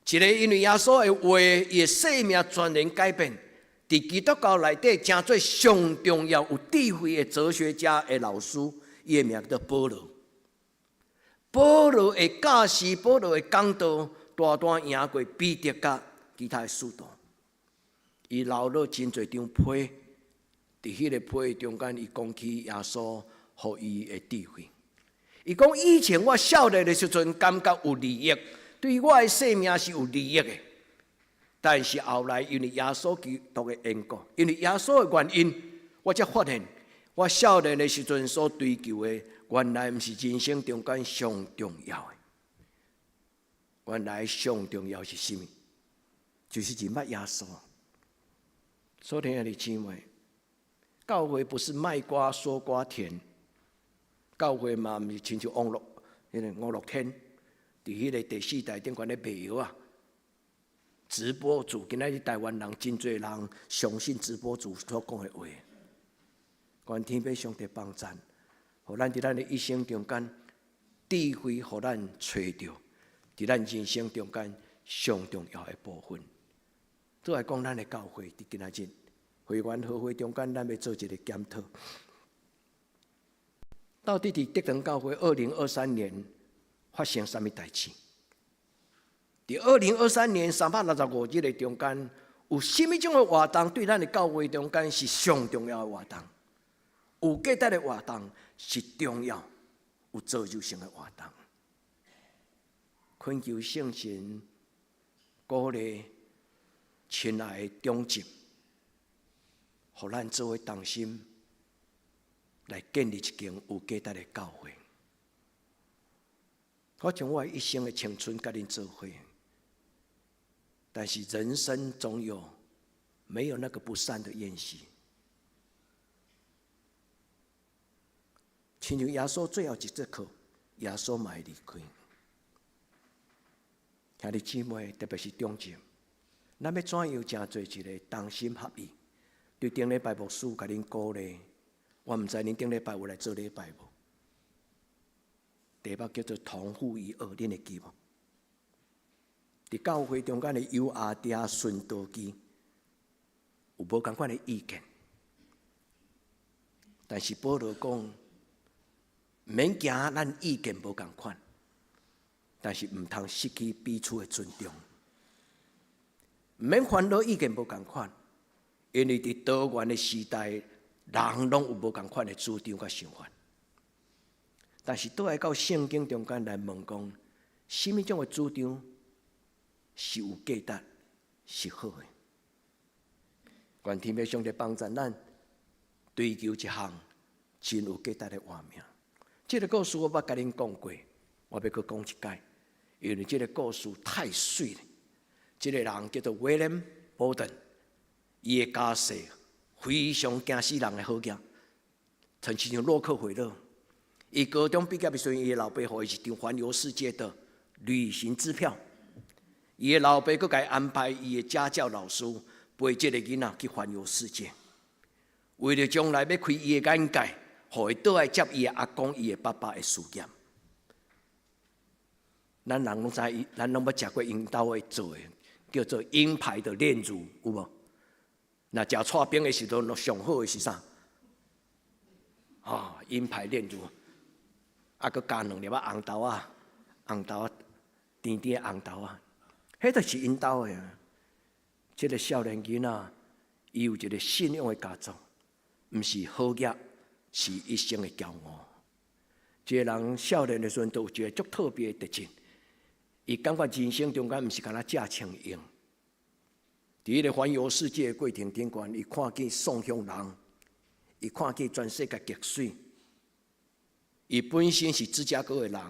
一个因為耶穌的話，伊的生命全然改變。佇基督教內底，成做上重要、有智慧的哲學家的老師，伊的名叫保羅。保羅的教示，保羅的講道，大大贏過彼得佮其他的使徒。伊留落真濟張批，佇彼个批中間，伊講起耶穌予伊的智慧。伊講以前我少年的時陣，感覺有利益，對我的生命是有利益的。但是後來因為耶穌基督的緣故，因為耶穌的原因，我才發現我少年的時陣所追求的，原來毋是人生中間上重要的。原來上重要是啥物？就是認捌耶穌。所以兄弟姊妹，教會不是賣瓜說瓜甜，教會嘛毋是親像王樂，彼个吳樂天，佇彼个第四台頂懸咧賣藥仔。直播主，今仔日台灣人真濟人相信直播主所講的話。願天父上帝幫贊，予咱佇咱的一生中間智慧，予咱揣著，佇咱人生中間上重要的部分。倒來講，咱的教會佇今仔日會員和會中間，咱欲做一个檢討。到底佇德堂教會2023年發生啥物代誌？佇2023年365日的中間，有啥物種的活動對咱的教會中間是上重要的活動？有價值的活動是重要、有造就性的活動。懇求聖神鼓勵親愛的長執，予咱做伙同心來建立一間有價值的教會。我將我一生的青春佮恁做伙。但是人生總有沒有那個不散的宴席。親像耶穌最後一節課，耶穌嘛會離開。兄弟姊妹，特別是長執，咱欲怎樣成做一个同心合意？對頂禮拜牧師共恁鼓勵，我毋知恁頂禮拜有來做禮拜無？題目叫做同負一軛，恁會記無？佇教會中間的優亞嗲順道基有無仝款的意見，但是保羅講，毋免驚咱意見無仝款，但是毋通失去彼此的尊重，毋免煩惱意見無仝款，因為佇多元的時代，人攏有無仝款的主張佮想法，但是倒來到聖經中間來問講，啥物種的主張是有價值，是好的。願天父上帝幫助咱追求一項真有價值的活命。這个故事我捌共恁講過，我欲閣講一擺，因為這个故事太媠了。這个人叫做 William Borden，伊的家世非常驚死人的好額，親像洛克菲勒。伊高中畢業的時陣，伊的老爸予伊一張環遊世界的旅行支票。伊的老爸閣共伊安排伊的家教老師陪這个囡仔去環遊世界，為著將來欲開伊的眼界，予伊倒來接伊的阿公、伊的爸爸的事業。咱人攏知，咱攏捌食過𪜶兜的做的，叫做鷹牌的煉乳，有無？若食剉冰的時陣，上好的是啥？啊，鷹牌煉乳，啊，閣加兩粒仔紅豆仔，紅豆仔，甜甜的紅豆仔。彼就是𪜶兜的啊！這个少年囡仔，伊有一个信仰的家族，毋是好額，是一生的驕傲。這个人少年的時陣，都有一个足特別的特質。伊感覺人生中間毋是干焦食穿用。佇彼个環遊世界的過程頂懸，伊看見喪鄉人，伊看見全世界極媠。伊本身是芝加哥的人，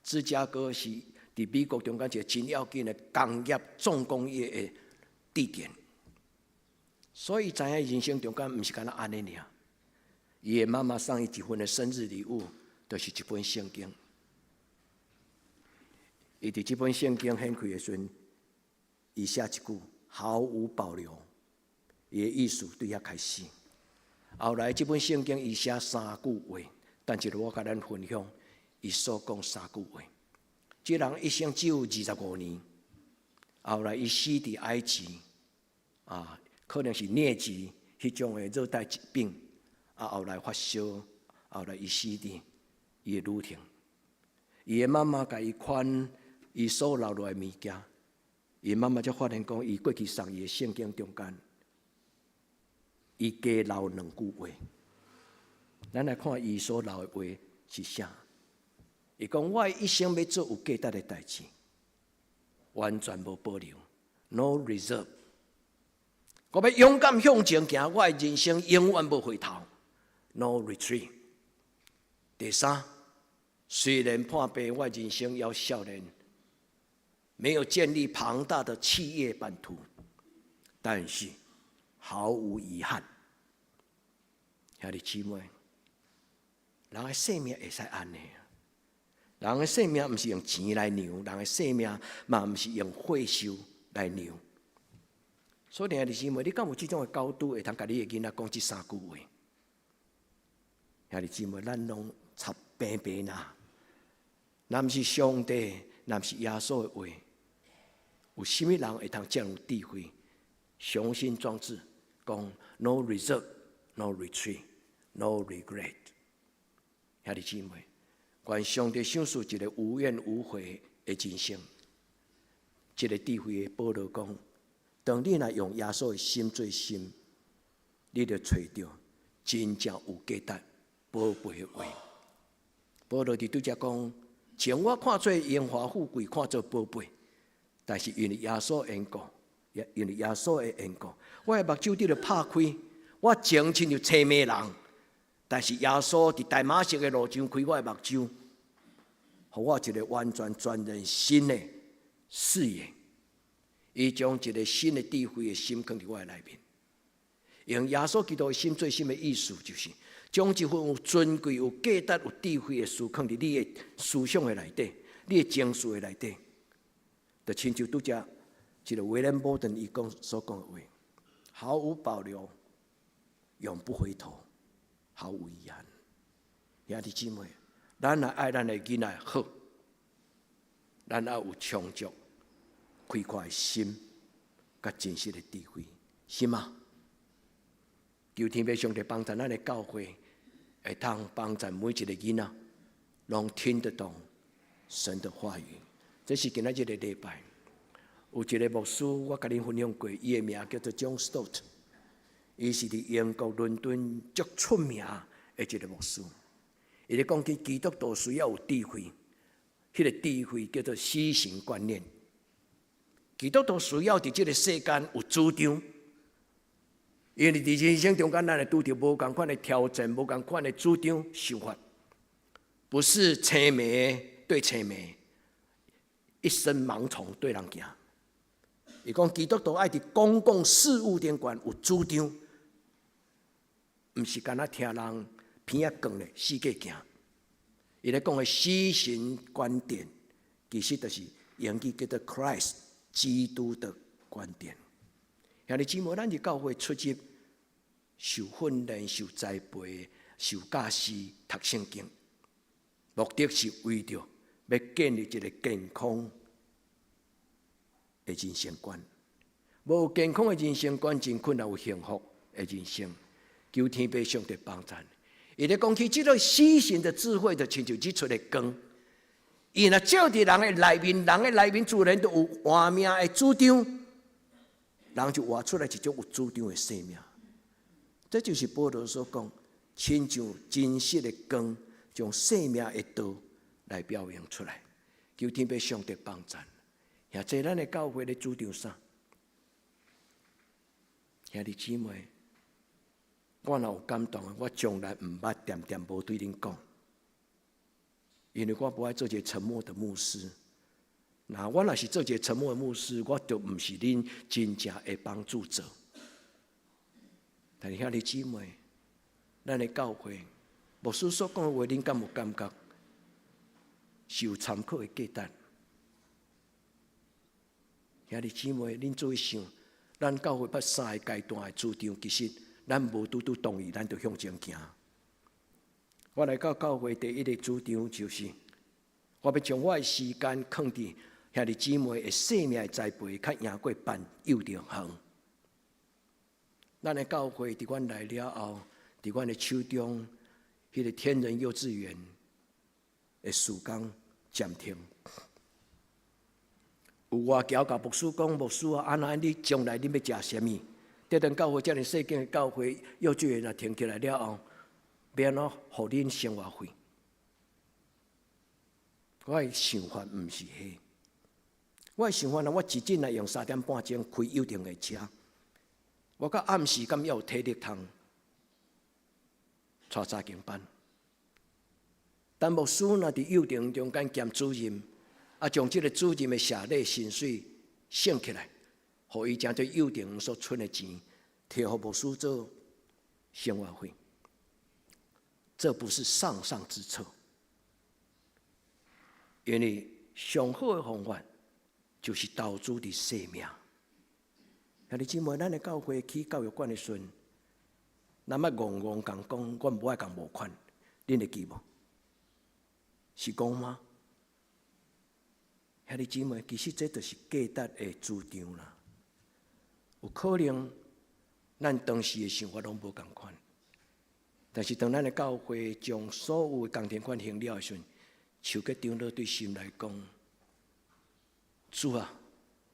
芝加哥是佇美國中間一个真要緊的工業重工業的地點，所以知影人生中間毋是干焦按呢爾。伊的媽媽送伊一份的生日禮物，就是一本聖經。伊佇這本聖經掀開的時陣，伊寫一句毫無保留，伊的意思對遐開始。後來這本聖經伊寫三句話，等一下我共咱分享，伊所講三句話。這人一生只有25年，後來伊死佇埃及，啊，可能是瘧疾彼種的熱帶疾病，啊，後來發燒，後來伊死佇伊的旅程。伊的媽媽共伊傳伊所留落來的物件，伊媽媽才發現講，伊過去送伊的聖經中間，伊加留兩句話。咱來看伊所留的話是啥？伊講，我一生欲做有價值的代誌，完全無保留，no reserve。我欲勇敢向前行，我的人生永遠無回頭，no retreat。第三，雖然破病，我人生猶少年，沒有建立龐大的企業版圖，但是毫無遺憾。兄弟姊妹，人的生命會使按呢？人的生命毋是用錢來量，人的生命嘛毋是用歲數來量。所以，兄弟姊妹，你敢有這種的高度，會通共你的囡仔講這三句話？兄弟姊妹，咱攏插平平啦。若毋是上帝，若毋是耶穌的話，有啥物人會通這樣有智慧、雄心壯志，講 no reserve, no retreat, no regret？兄弟姊妹，願上帝賞賜一個無怨無悔的人生。這個智慧的保羅講：當你若用耶穌的心做心，你就揣著真正有價值、寶貝的話。保羅佇拄才講，將我看做榮華富貴，看做寶貝，但是因為耶穌緣故，因為耶穌的緣故，我的目睭得著拍開，我前親像青盲人，但是耶穌佇大馬色的路上開我的目睭，予我一個完全全然新的視野。伊將一個新的智慧的心囥佇我的內面，用耶穌基督的心做心的意思，就是將這份有尊貴、有價值、有智慧的事囥佇你的思想的內底，你的情緒的內底，就親像拄才這個威廉波頓伊講所講的話，毫無保留，永不回頭，毫無遺憾。兄弟姊妹，咱若愛咱的囡仔好，咱愛有充足開闊的心，佮真實的智慧，是嗎？求天父上帝幫助咱的教會，會當幫助每一個囡仔，攏聽得懂神的話語。這是今仔這個禮拜，有一個牧師，我共恁分享過，伊的名叫做 John Stott，伊是佇英國倫敦足出名的一個牧師。伊咧講起基督徒需要有智慧，彼個智慧叫做死神觀念。基督徒需要佇這個世間有主張，因為佇人生中間，咱會拄著無仝款的挑戰，無仝款的主張想法，不是青盲對青盲，一身盲從對人行。伊講基督徒愛佇公共事務頂懸有主張，毋是干焦聽人鼻仔講咧四界行。伊咧講的死神觀點，其實就是英語叫做 Christ 基督的觀點。兄弟姊妹，咱佇教會出入受訓練、受栽培、受教示、讀聖經，目的是為著欲建立一個健康的人生觀。無健康的人生觀，真困難有幸福的人生。求天父上帝幫助。伊咧講起這個死神的智慧，就親像日出的光。伊若照佇人的內面，人的內面自然就有活命的主張，人就活出來一種有主張的生命。這就是保羅所講，親像真實的光，將生命的道來表現出來。求天父上帝幫助。現在咱的教會咧主張啥？兄弟姊妹，我若有感動，我從來毋捌恬恬無對恁講，因為我無愛做一個沉默的牧師。那我若是做一個沉默的牧師，我就毋是恁真正的幫助者。但是兄弟姊妹，咱的教會牧師所講的話，恁敢有感覺是有參考的價值？兄弟姊妹，恁注意想，咱教會捌三個階段的主張，其實咱無拄拄同意，咱就向前行。我來到教會第一個主張就是，我欲將我的時間囥佇兄弟姊妹的生命的栽培，較贏過辦幼稚園。咱的教會佇阮來了後，佇阮的手中，彼個天仁幼稚園的事工暫停。有外僑共牧師講，牧師啊，按呢你將來恁欲食啥物？這間教會遮爾細間的教會幼稚園若停起來了後，欲按怎予恁生活費？我的想法毋是彼，我的想法若我一日若用3點半鐘開幼稚園的車，我到暗時敢猶有體力通帶查經班？但牧師若佇幼稚園中間兼主任，啊，將這个主任的謝禮薪水省起來，予伊成做幼稚園所存的錢，提予牧師做生活費，這不是上上之策。因為上好的方法就是投資佇生命。兄弟姊妹，咱的教會起教育館的時陣，咱捌戇戇共講，阮無愛共募款，恁會記無？是講嗎？兄弟姊妹，其實這就是價值的主張啦。有可能咱當時的想法攏無仝款，但是當咱的教會將所有的工程款還了的時陣，手結長老對心內講：主啊，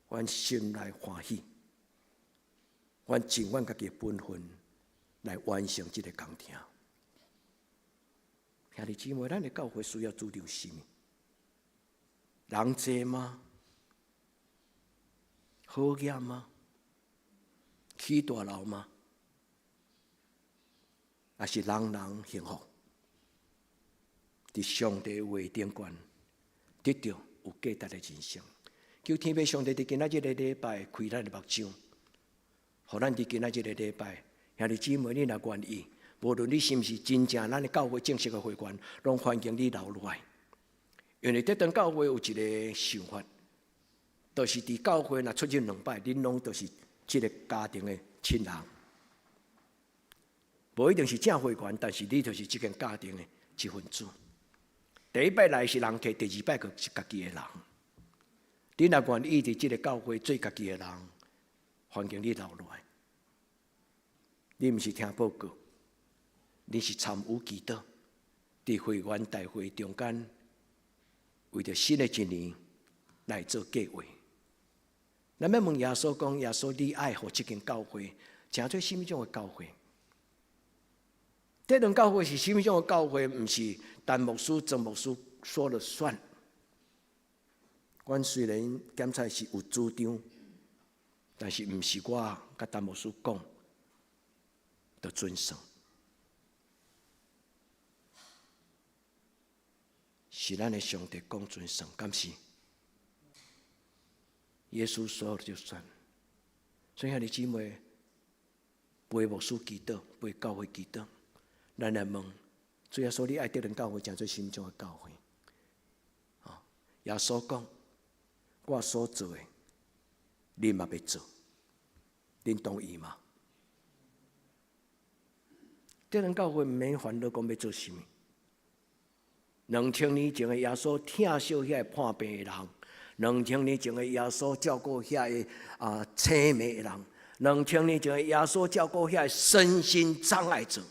阮心內歡喜，阮盡阮家己的本分來完成這个工程。兄弟姊妹，咱的教會需要主張啥物？人濟嗎？好業嗎？起大樓嗎？抑是人人幸福？佇上帝話頂懸，得著有價值的人生。求天父上帝佇今仔這个禮拜開咱的目睭，予咱佇今仔這个禮拜，兄弟姊妹，你若願意，無論你是毋是真正咱的教會正式的會員，攏歡迎你留落來。因為這間教會有一个想法，就是佇教會若出入兩擺，恁攏就是這个家庭的親人。無一定是正會員，但是你就是這間家庭的一份子。第一擺來是人客，第二擺就是家己的人。你若願意佇這个教會做家己的人，歡迎你留落來。你毋是聽報告，你是參與祈禱，佇會員大會中間，為著新的一年來做計劃。咱欲問耶穌講：耶穌，你愛予這間教會，成做啥物種的教會？這間教會是啥物種的教會？毋是陳牧師、曾牧師說了算。阮雖然檢查是有主張，但是毋是我佮陳牧師講就準算。是咱的上帝講準算，敢是？耶穌說了就算。所以兄弟姊妹，陪牧師祈禱，陪教會祈禱，咱來問主耶穌：你愛這間教會，成做啥物種的教會？耶穌講：我所做的，恁嘛欲做，恁同意嗎？這間教會毋免煩惱講欲做啥物。2000年前的耶穌疼惜遐個破病的人，2000年前的耶穌照顧遐個啊青盲的人，2000年前的耶穌照顧遐個身心障礙者。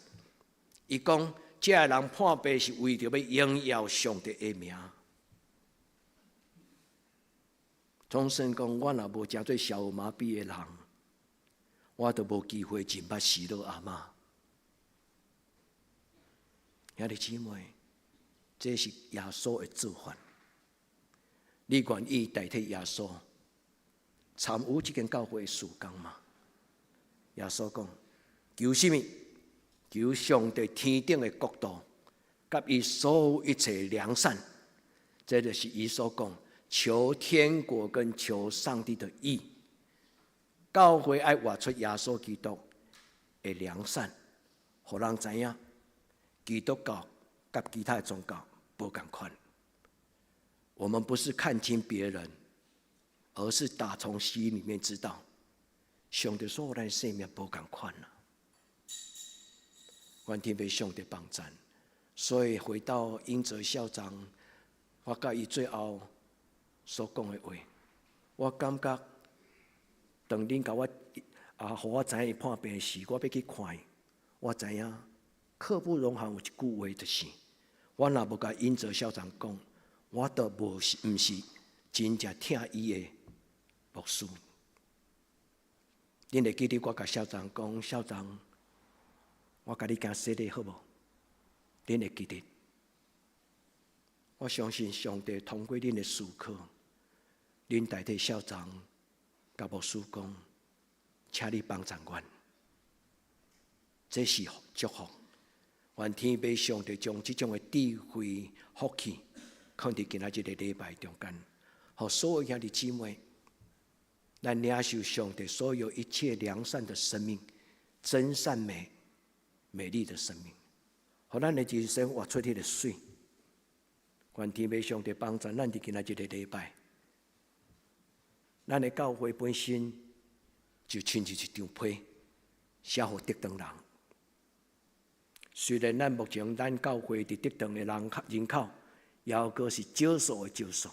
伊講，這个人破病是為著欲榮耀上帝的名。總算講，我若無成做小兒麻痹的人，我就無機會認捌喜樂阿媽。兄弟姊妹，這是耶穌的做法。你願意代替耶穌參與這間教會的事工嗎？耶穌講：求啥物？求上帝天頂的國度，佮伊所有一切良善。這就是伊所講。求天國跟求上帝的義，教會愛活出耶穌基督的良善，予人知影基督教佮其他的宗教無仝款。我們不是看輕別人，而是打從心裡面知道，上帝所予咱的生命無仝款啦。願天父上帝幫贊，所以回到英澤校長，我佮伊最後。所講的話，我感覺當恁共我啊，予我知影伊破病時，我欲去看伊，我知影刻不容緩有一句話就是，我若無共英澤校長講，我都無是毋是真正疼伊的牧師。恁會記得我共校長講，校長，我共你行洗禮好無？恁會記得？我相信上帝通過恁的思考，恁代替校長共牧師講，請你幫贊阮，這是祝福。願天父上帝將這種的智慧福氣，放佇今仔這个禮拜中間，予所有兄弟姊妹，咱領受上帝所有一切良善的生命，真善美、美麗的生命，予咱的人生活出彼个媠。願天父上帝幫助咱佇今仔這个禮拜，咱的教會本身就親像一張批，寫予竹塘人。雖然咱目前咱教會佇竹塘的人口，猶閣是少數的少數。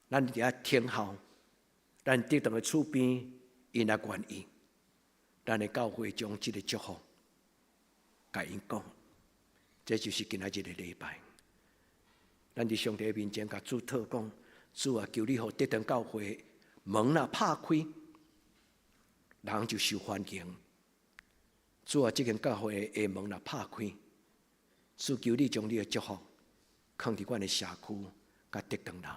咱佇遐聽候，咱竹塘的厝邊，𪜶若願意，咱的教會將這个祝福，共𪜶講，這就是今仔這个禮拜。咱佇上帝面前共主禱講，主啊，求你予竹塘教會門若拍開，人就受歡迎。主啊，這間教會的門若拍開，主求你將你的祝福放佇阮的社區，佮竹塘人，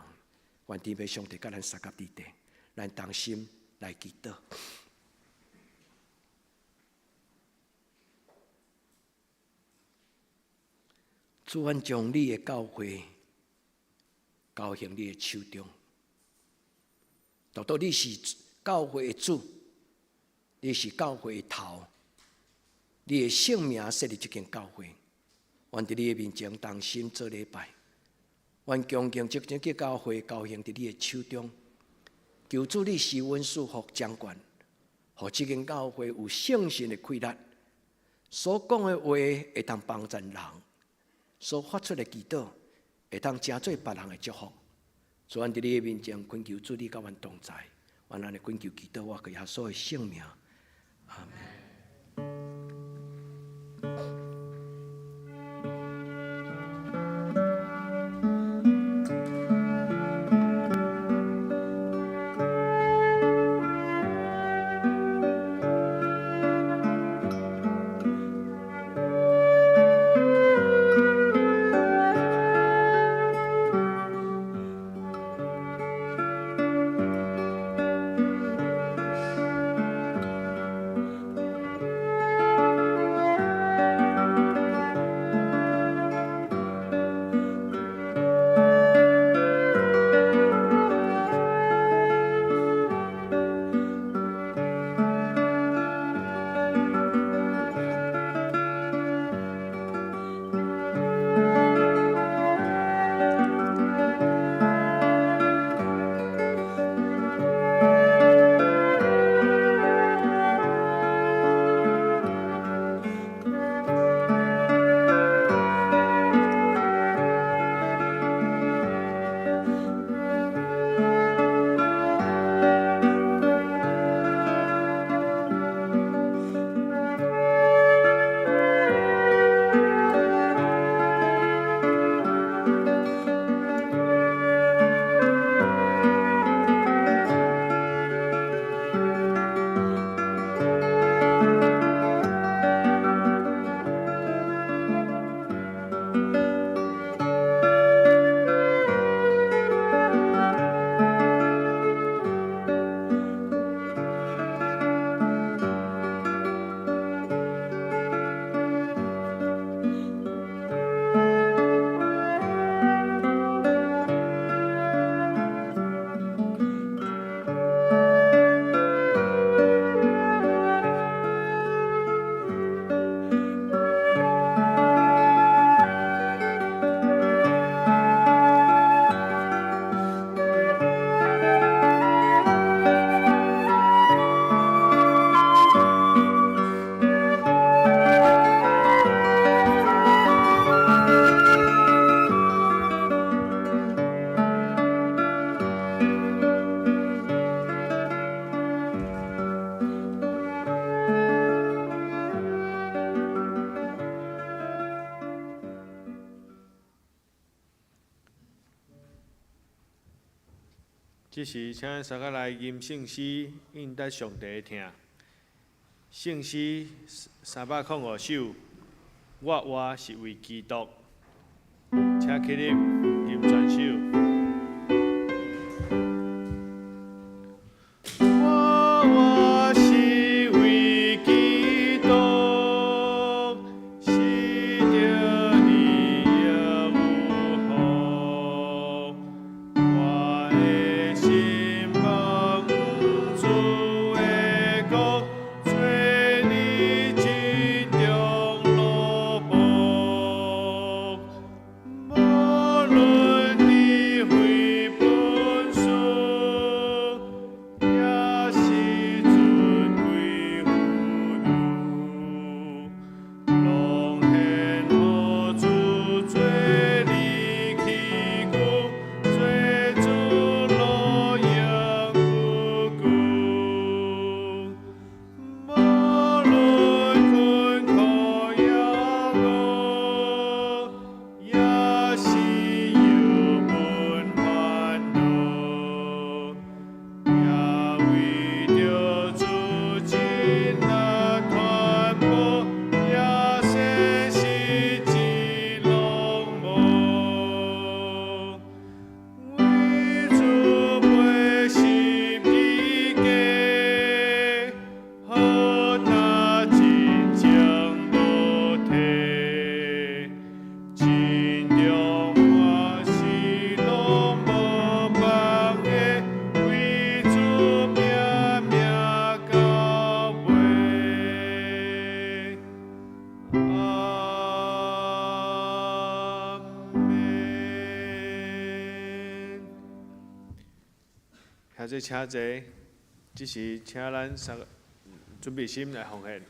願天父上帝佮咱相佮佇地，咱同心來祈禱。主，阮將你的教會交予你的手中，獨獨你是教會的主，你是教會的頭，你的聖名設立這間教會，阮佇你的面前同心做禮拜，阮恭敬這間教會交予佇你的手中，求主你施恩賜福掌權，予這間教會有聖神的氣力，所講的話會當幫贊人，所發出的祈禱會當成做別人的祝福。主，阮佇你的面前懇求主你佮阮同在，阮按呢懇求祈禱，我靠耶穌的聖名，阿們。這時，請相佮來吟聖詩，應答上帝的疼。聖詩305首，我活是為基督。請起立，吟全首。我活是為基督，死著你也有福。我的心望主的國，做你真中奴僕。無論智慧本事，也是尊貴富裕，攏獻予主做你器具，做主樂永久久。無論困苦抑餓，也是憂悶煩惱，也為著主真力傳播，也說實際攏無。為主背十字架，好擔真情無退，真中歡喜攏無放的，為主拼命到尾。阿們。兄弟請坐，這時請咱三個準備心來奉獻。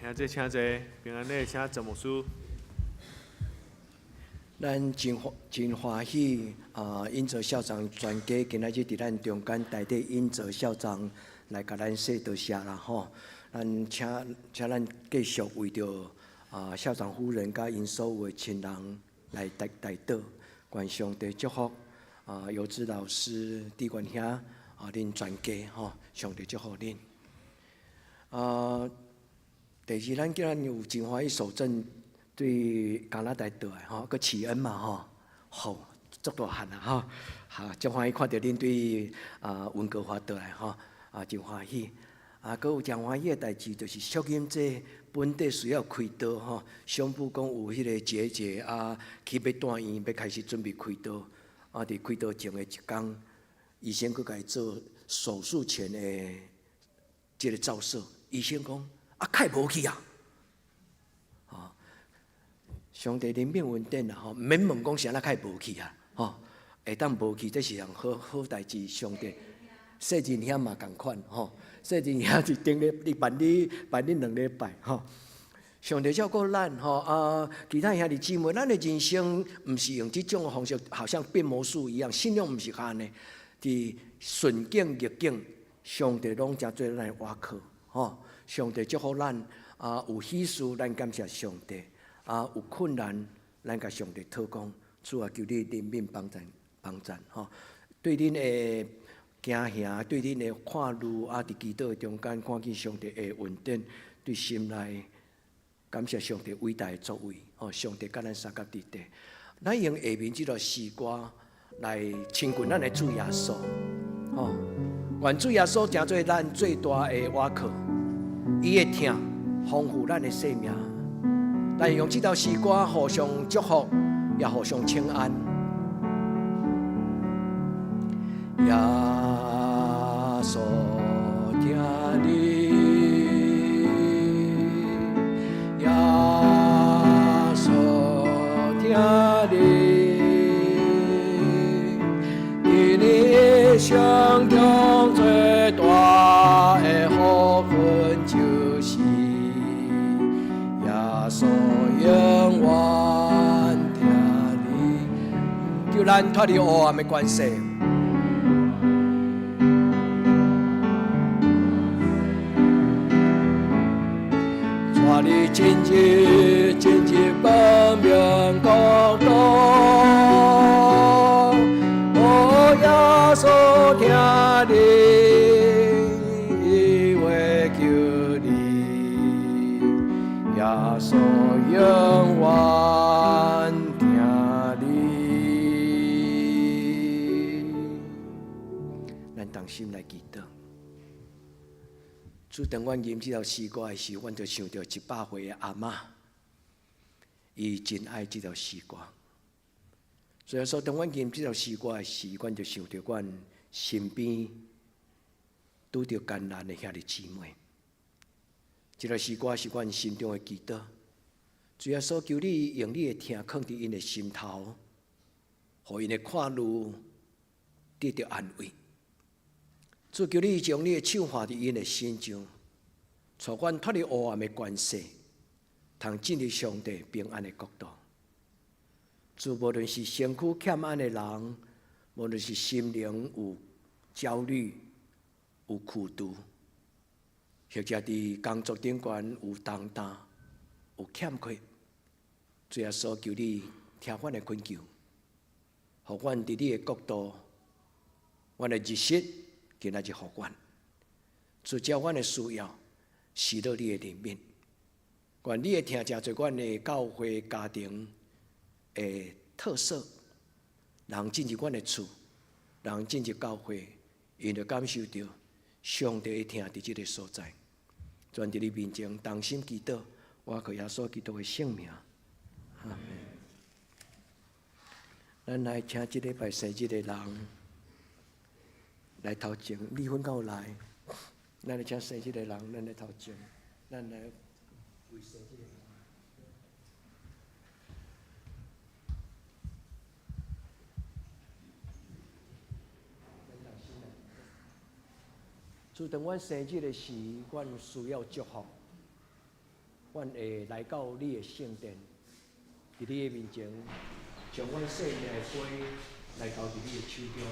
兄弟請坐，平安禮，請鄭牧師。咱真歡真歡喜啊！英澤校長全家今仔日佇咱中間代替英澤校長來共咱說多謝啦吼！咱請請咱繼續為著啊校長夫人佮𪜶所有的親人來代代禱，願上帝祝福啊，尤芝老師、志願兄啊，恁全家吼，上帝祝福恁。啊，第二，咱今日有真歡喜守正對加拿大倒來吼，閣啟恩嘛吼，好，足大漢啊吼，哈，足歡喜看著恁對啊溫哥華倒來吼，啊，真歡喜。啊，閣有誠歡喜的代誌，就是淑音這本地需要開刀吼，宣布講有彼個結節啊，去欲住院，欲開始準備開刀。啊，佇開刀前的一工，醫生閣共伊做手術前的這個照射，醫生講啊，開無去啊！啊，上帝憐憫恩典啦吼，毋免問講啥物開無去啊，吼，會當無去，這是項好好代誌。上帝，細仁兄嘛仝款吼，細仁兄是頂禮你辦你辦你兩禮拜吼。上帝照顧咱吼啊，其他兄弟姊妹，咱的人生毋是用這種方式，好像變魔術一樣，信仰毋是按呢。佇順境逆境，上帝攏誠做咱的倚靠吼。上帝祝福咱啊，有喜事咱感謝上帝啊，有困難咱共上帝討講，主啊，求你憐憫幫贊幫贊吼。對恁的行行，對恁的看路啊，佇祈禱的中間看見上帝的恩典，對心內感謝上帝偉大的作為吼。上帝佮咱相佮佇底，咱用下面這段詩歌來親近咱的主耶穌吼。願主耶穌成做咱最大的倚靠，伊的疼豐富咱的生命。咱用這首詩歌互相祝福，也互相請安。耶穌疼你，耶穌疼你，佇你一生中最大的福分，就是耶穌永遠疼你，求咱脫離黑暗的權勢。帶你進入進入光明國度，哦，耶穌疼你，伊會救你，耶穌永遠疼你。咱同心來祈禱。主，當阮吟這首詩歌的時，阮就想著100歲的阿嬤，伊真愛這首詩歌。所以說，當阮吟這首詩歌的時，阮就想著阮身邊拄著艱難的兄弟姊妹。這首詩歌是阮心中的祈禱。主耶穌，求你用你的疼囥佇𪜶的心頭，予𪜶的看慮得著安慰。主，求你將你的手放佇𪜶的身上，帶阮脫離黑暗的權勢，通進入上帝平安的國度。主，無論是身軀欠安的人，無論是心靈有焦慮、有苦毒，或者佇工作頂懸有重擔、有欠缺，主耶穌，求你聽阮的懇求，予阮佇你的國度，阮的日食今仔日予阮，主照阮的需要，施予你的憐憫，願你的疼成做阮的教會家庭的特色。人進入阮的厝，人進入教會，𪜶就感受著上帝的疼佇這个所在。全佇你面前同心祈禱，我靠耶穌基督的聖名，阿們。咱來請這禮拜生日的人來頭前，麗芬敢有來？咱來請生日的人，咱來頭前，咱來為生日的人。主，當阮生日的時，阮需要祝福，阮會來到你的聖殿，佇你的面前，將阮生命的杯來交佇你的手中。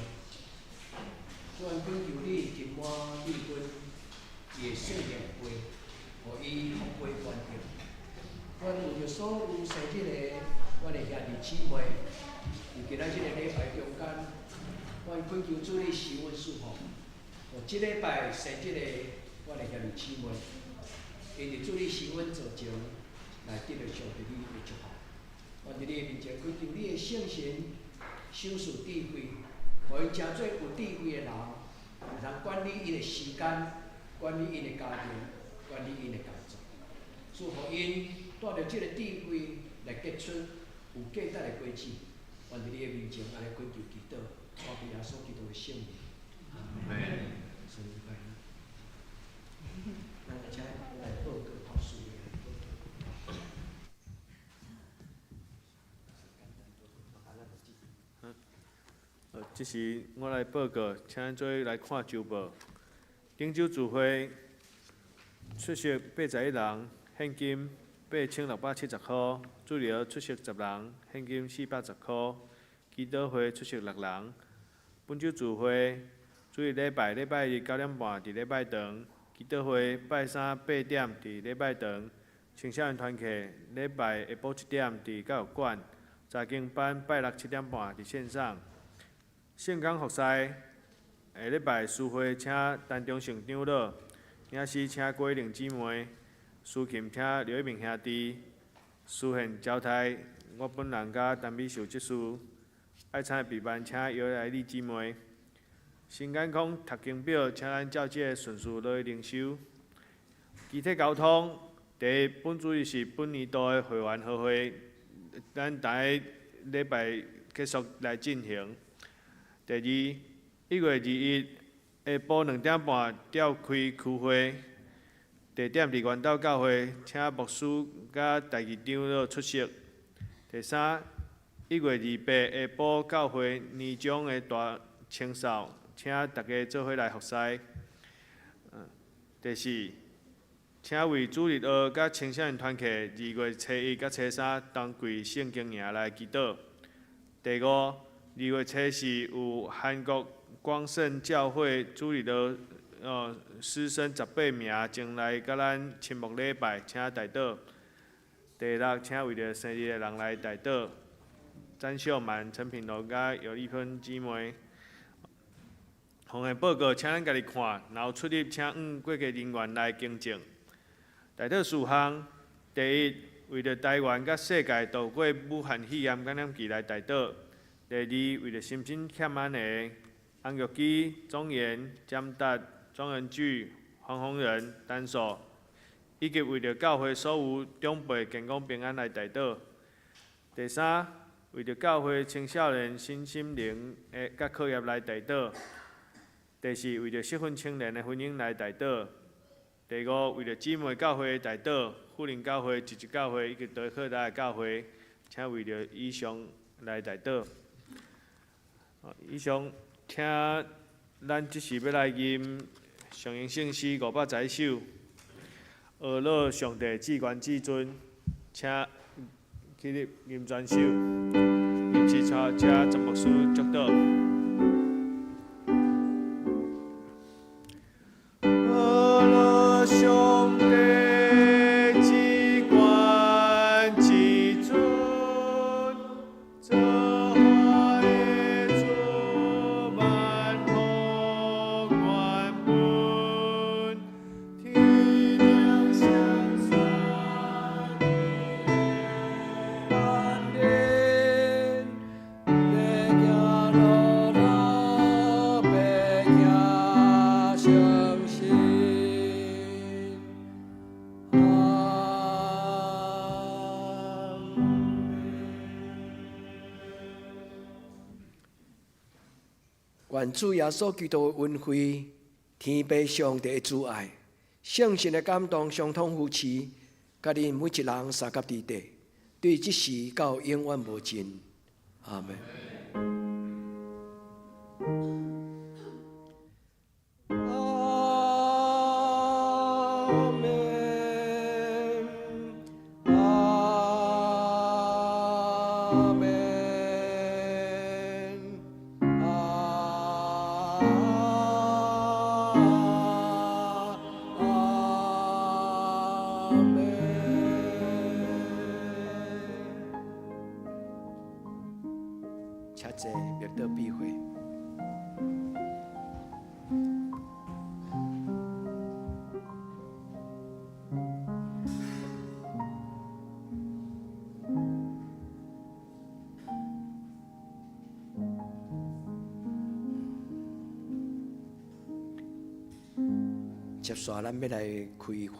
主，阮懇求你浸滿麗芬伊的生命杯，予伊福杯滿溢。阮為著所有生日的阮的兄弟姊妹，佇今仔這個禮拜中間，阮懇求主你施恩賜福，予這禮拜生日的阮的兄弟姊妹，𪜶佇主你施恩座前來得著上帝你的祝福。阮佇你的面前懇求你的聖神賞賜智慧，予𪜶成做有智慧的人，會通管理𪜶的時間，管理𪜶的家庭，管理𪜶的工作。賜予𪜶帶著這個智慧來結出有價值的果子。阮佇你的面前按呢懇求祈禱，奉耶穌基督的聖名。阿門。生日快樂！咱來請來報告頭四個來報告。這時我來報告，請咱做伙來看週報。頂週聚會出席81人，獻金8670箍；主日出席10人，獻金410箍；祈禱會出席6人。本週聚會主日禮拜禮拜日9點半佇禮拜堂，祈禱會拜三8點佇禮拜堂，青少年團契禮拜下晡1點佇教育館，查經班拜六7點半佇線上。聖工服侍下禮拜司會請陳忠成長老，領詩請郭玲姊妹，司琴請劉一鳴兄弟，司獻交代我本人佮陳美秀執事，愛餐的備辦請姚來麗姊妹，新健康讀經表請咱教這順序落去靈修。機體交通，第一，本主日是本年度的會員合會，咱逐个禮拜結束來進行。第二，1月21下晡2點半召開區會，地點佇元斗教會，請牧師佮代議長老出席。第三，1月28下晡教會年終的大清掃，請大家做伙來服侍。第四，請為主日學佮青少年團契2月初一佮初三同櫃聖經營來祈禱。第五，2月初四有韓國光聖教會主日學師生18名前來佮咱親牧禮拜，請代禱。第六，請為著生日的人來代禱。詹秀滿、陳品柔佮姚麗芬姊妹。奉獻報告，請咱家己看，若有出入，請按會計人員來更正。代禱事項：第一，為著台灣佮世界度過武漢肺炎感染期來代禱；第二，為著心身欠安的洪玉基、鍾岩、江達、莊仁巨、黃宏仁、陳碩，以及為著教會所有長輩健康平安來代禱。第三，為著教會青少年身心靈的佮課業來代禱。第四，為著適婚青年的婚姻來代禱。第五，為著姊妹教會代禱，富林教會、集集教會以及德克達的教會，請為著以上來代禱。以上，請咱這時欲來吟上英聖詩511首，阿樂上帝至懸至尊，請起立吟全首，吟詩請請陳牧師祝禱。阿樂上帝至懸至尊，造化的主萬福原本，天頂上山萬人，地行路路，白行相信。阿門。願主耶穌基督的恩惠、天父上帝的慈愛、聖神的感動相通扶持，佮恁每一人相佮佇底，對這時到永遠無盡。阿門。阿門，阿門，阿門。坐，默禱閉會。接續咱欲來開會。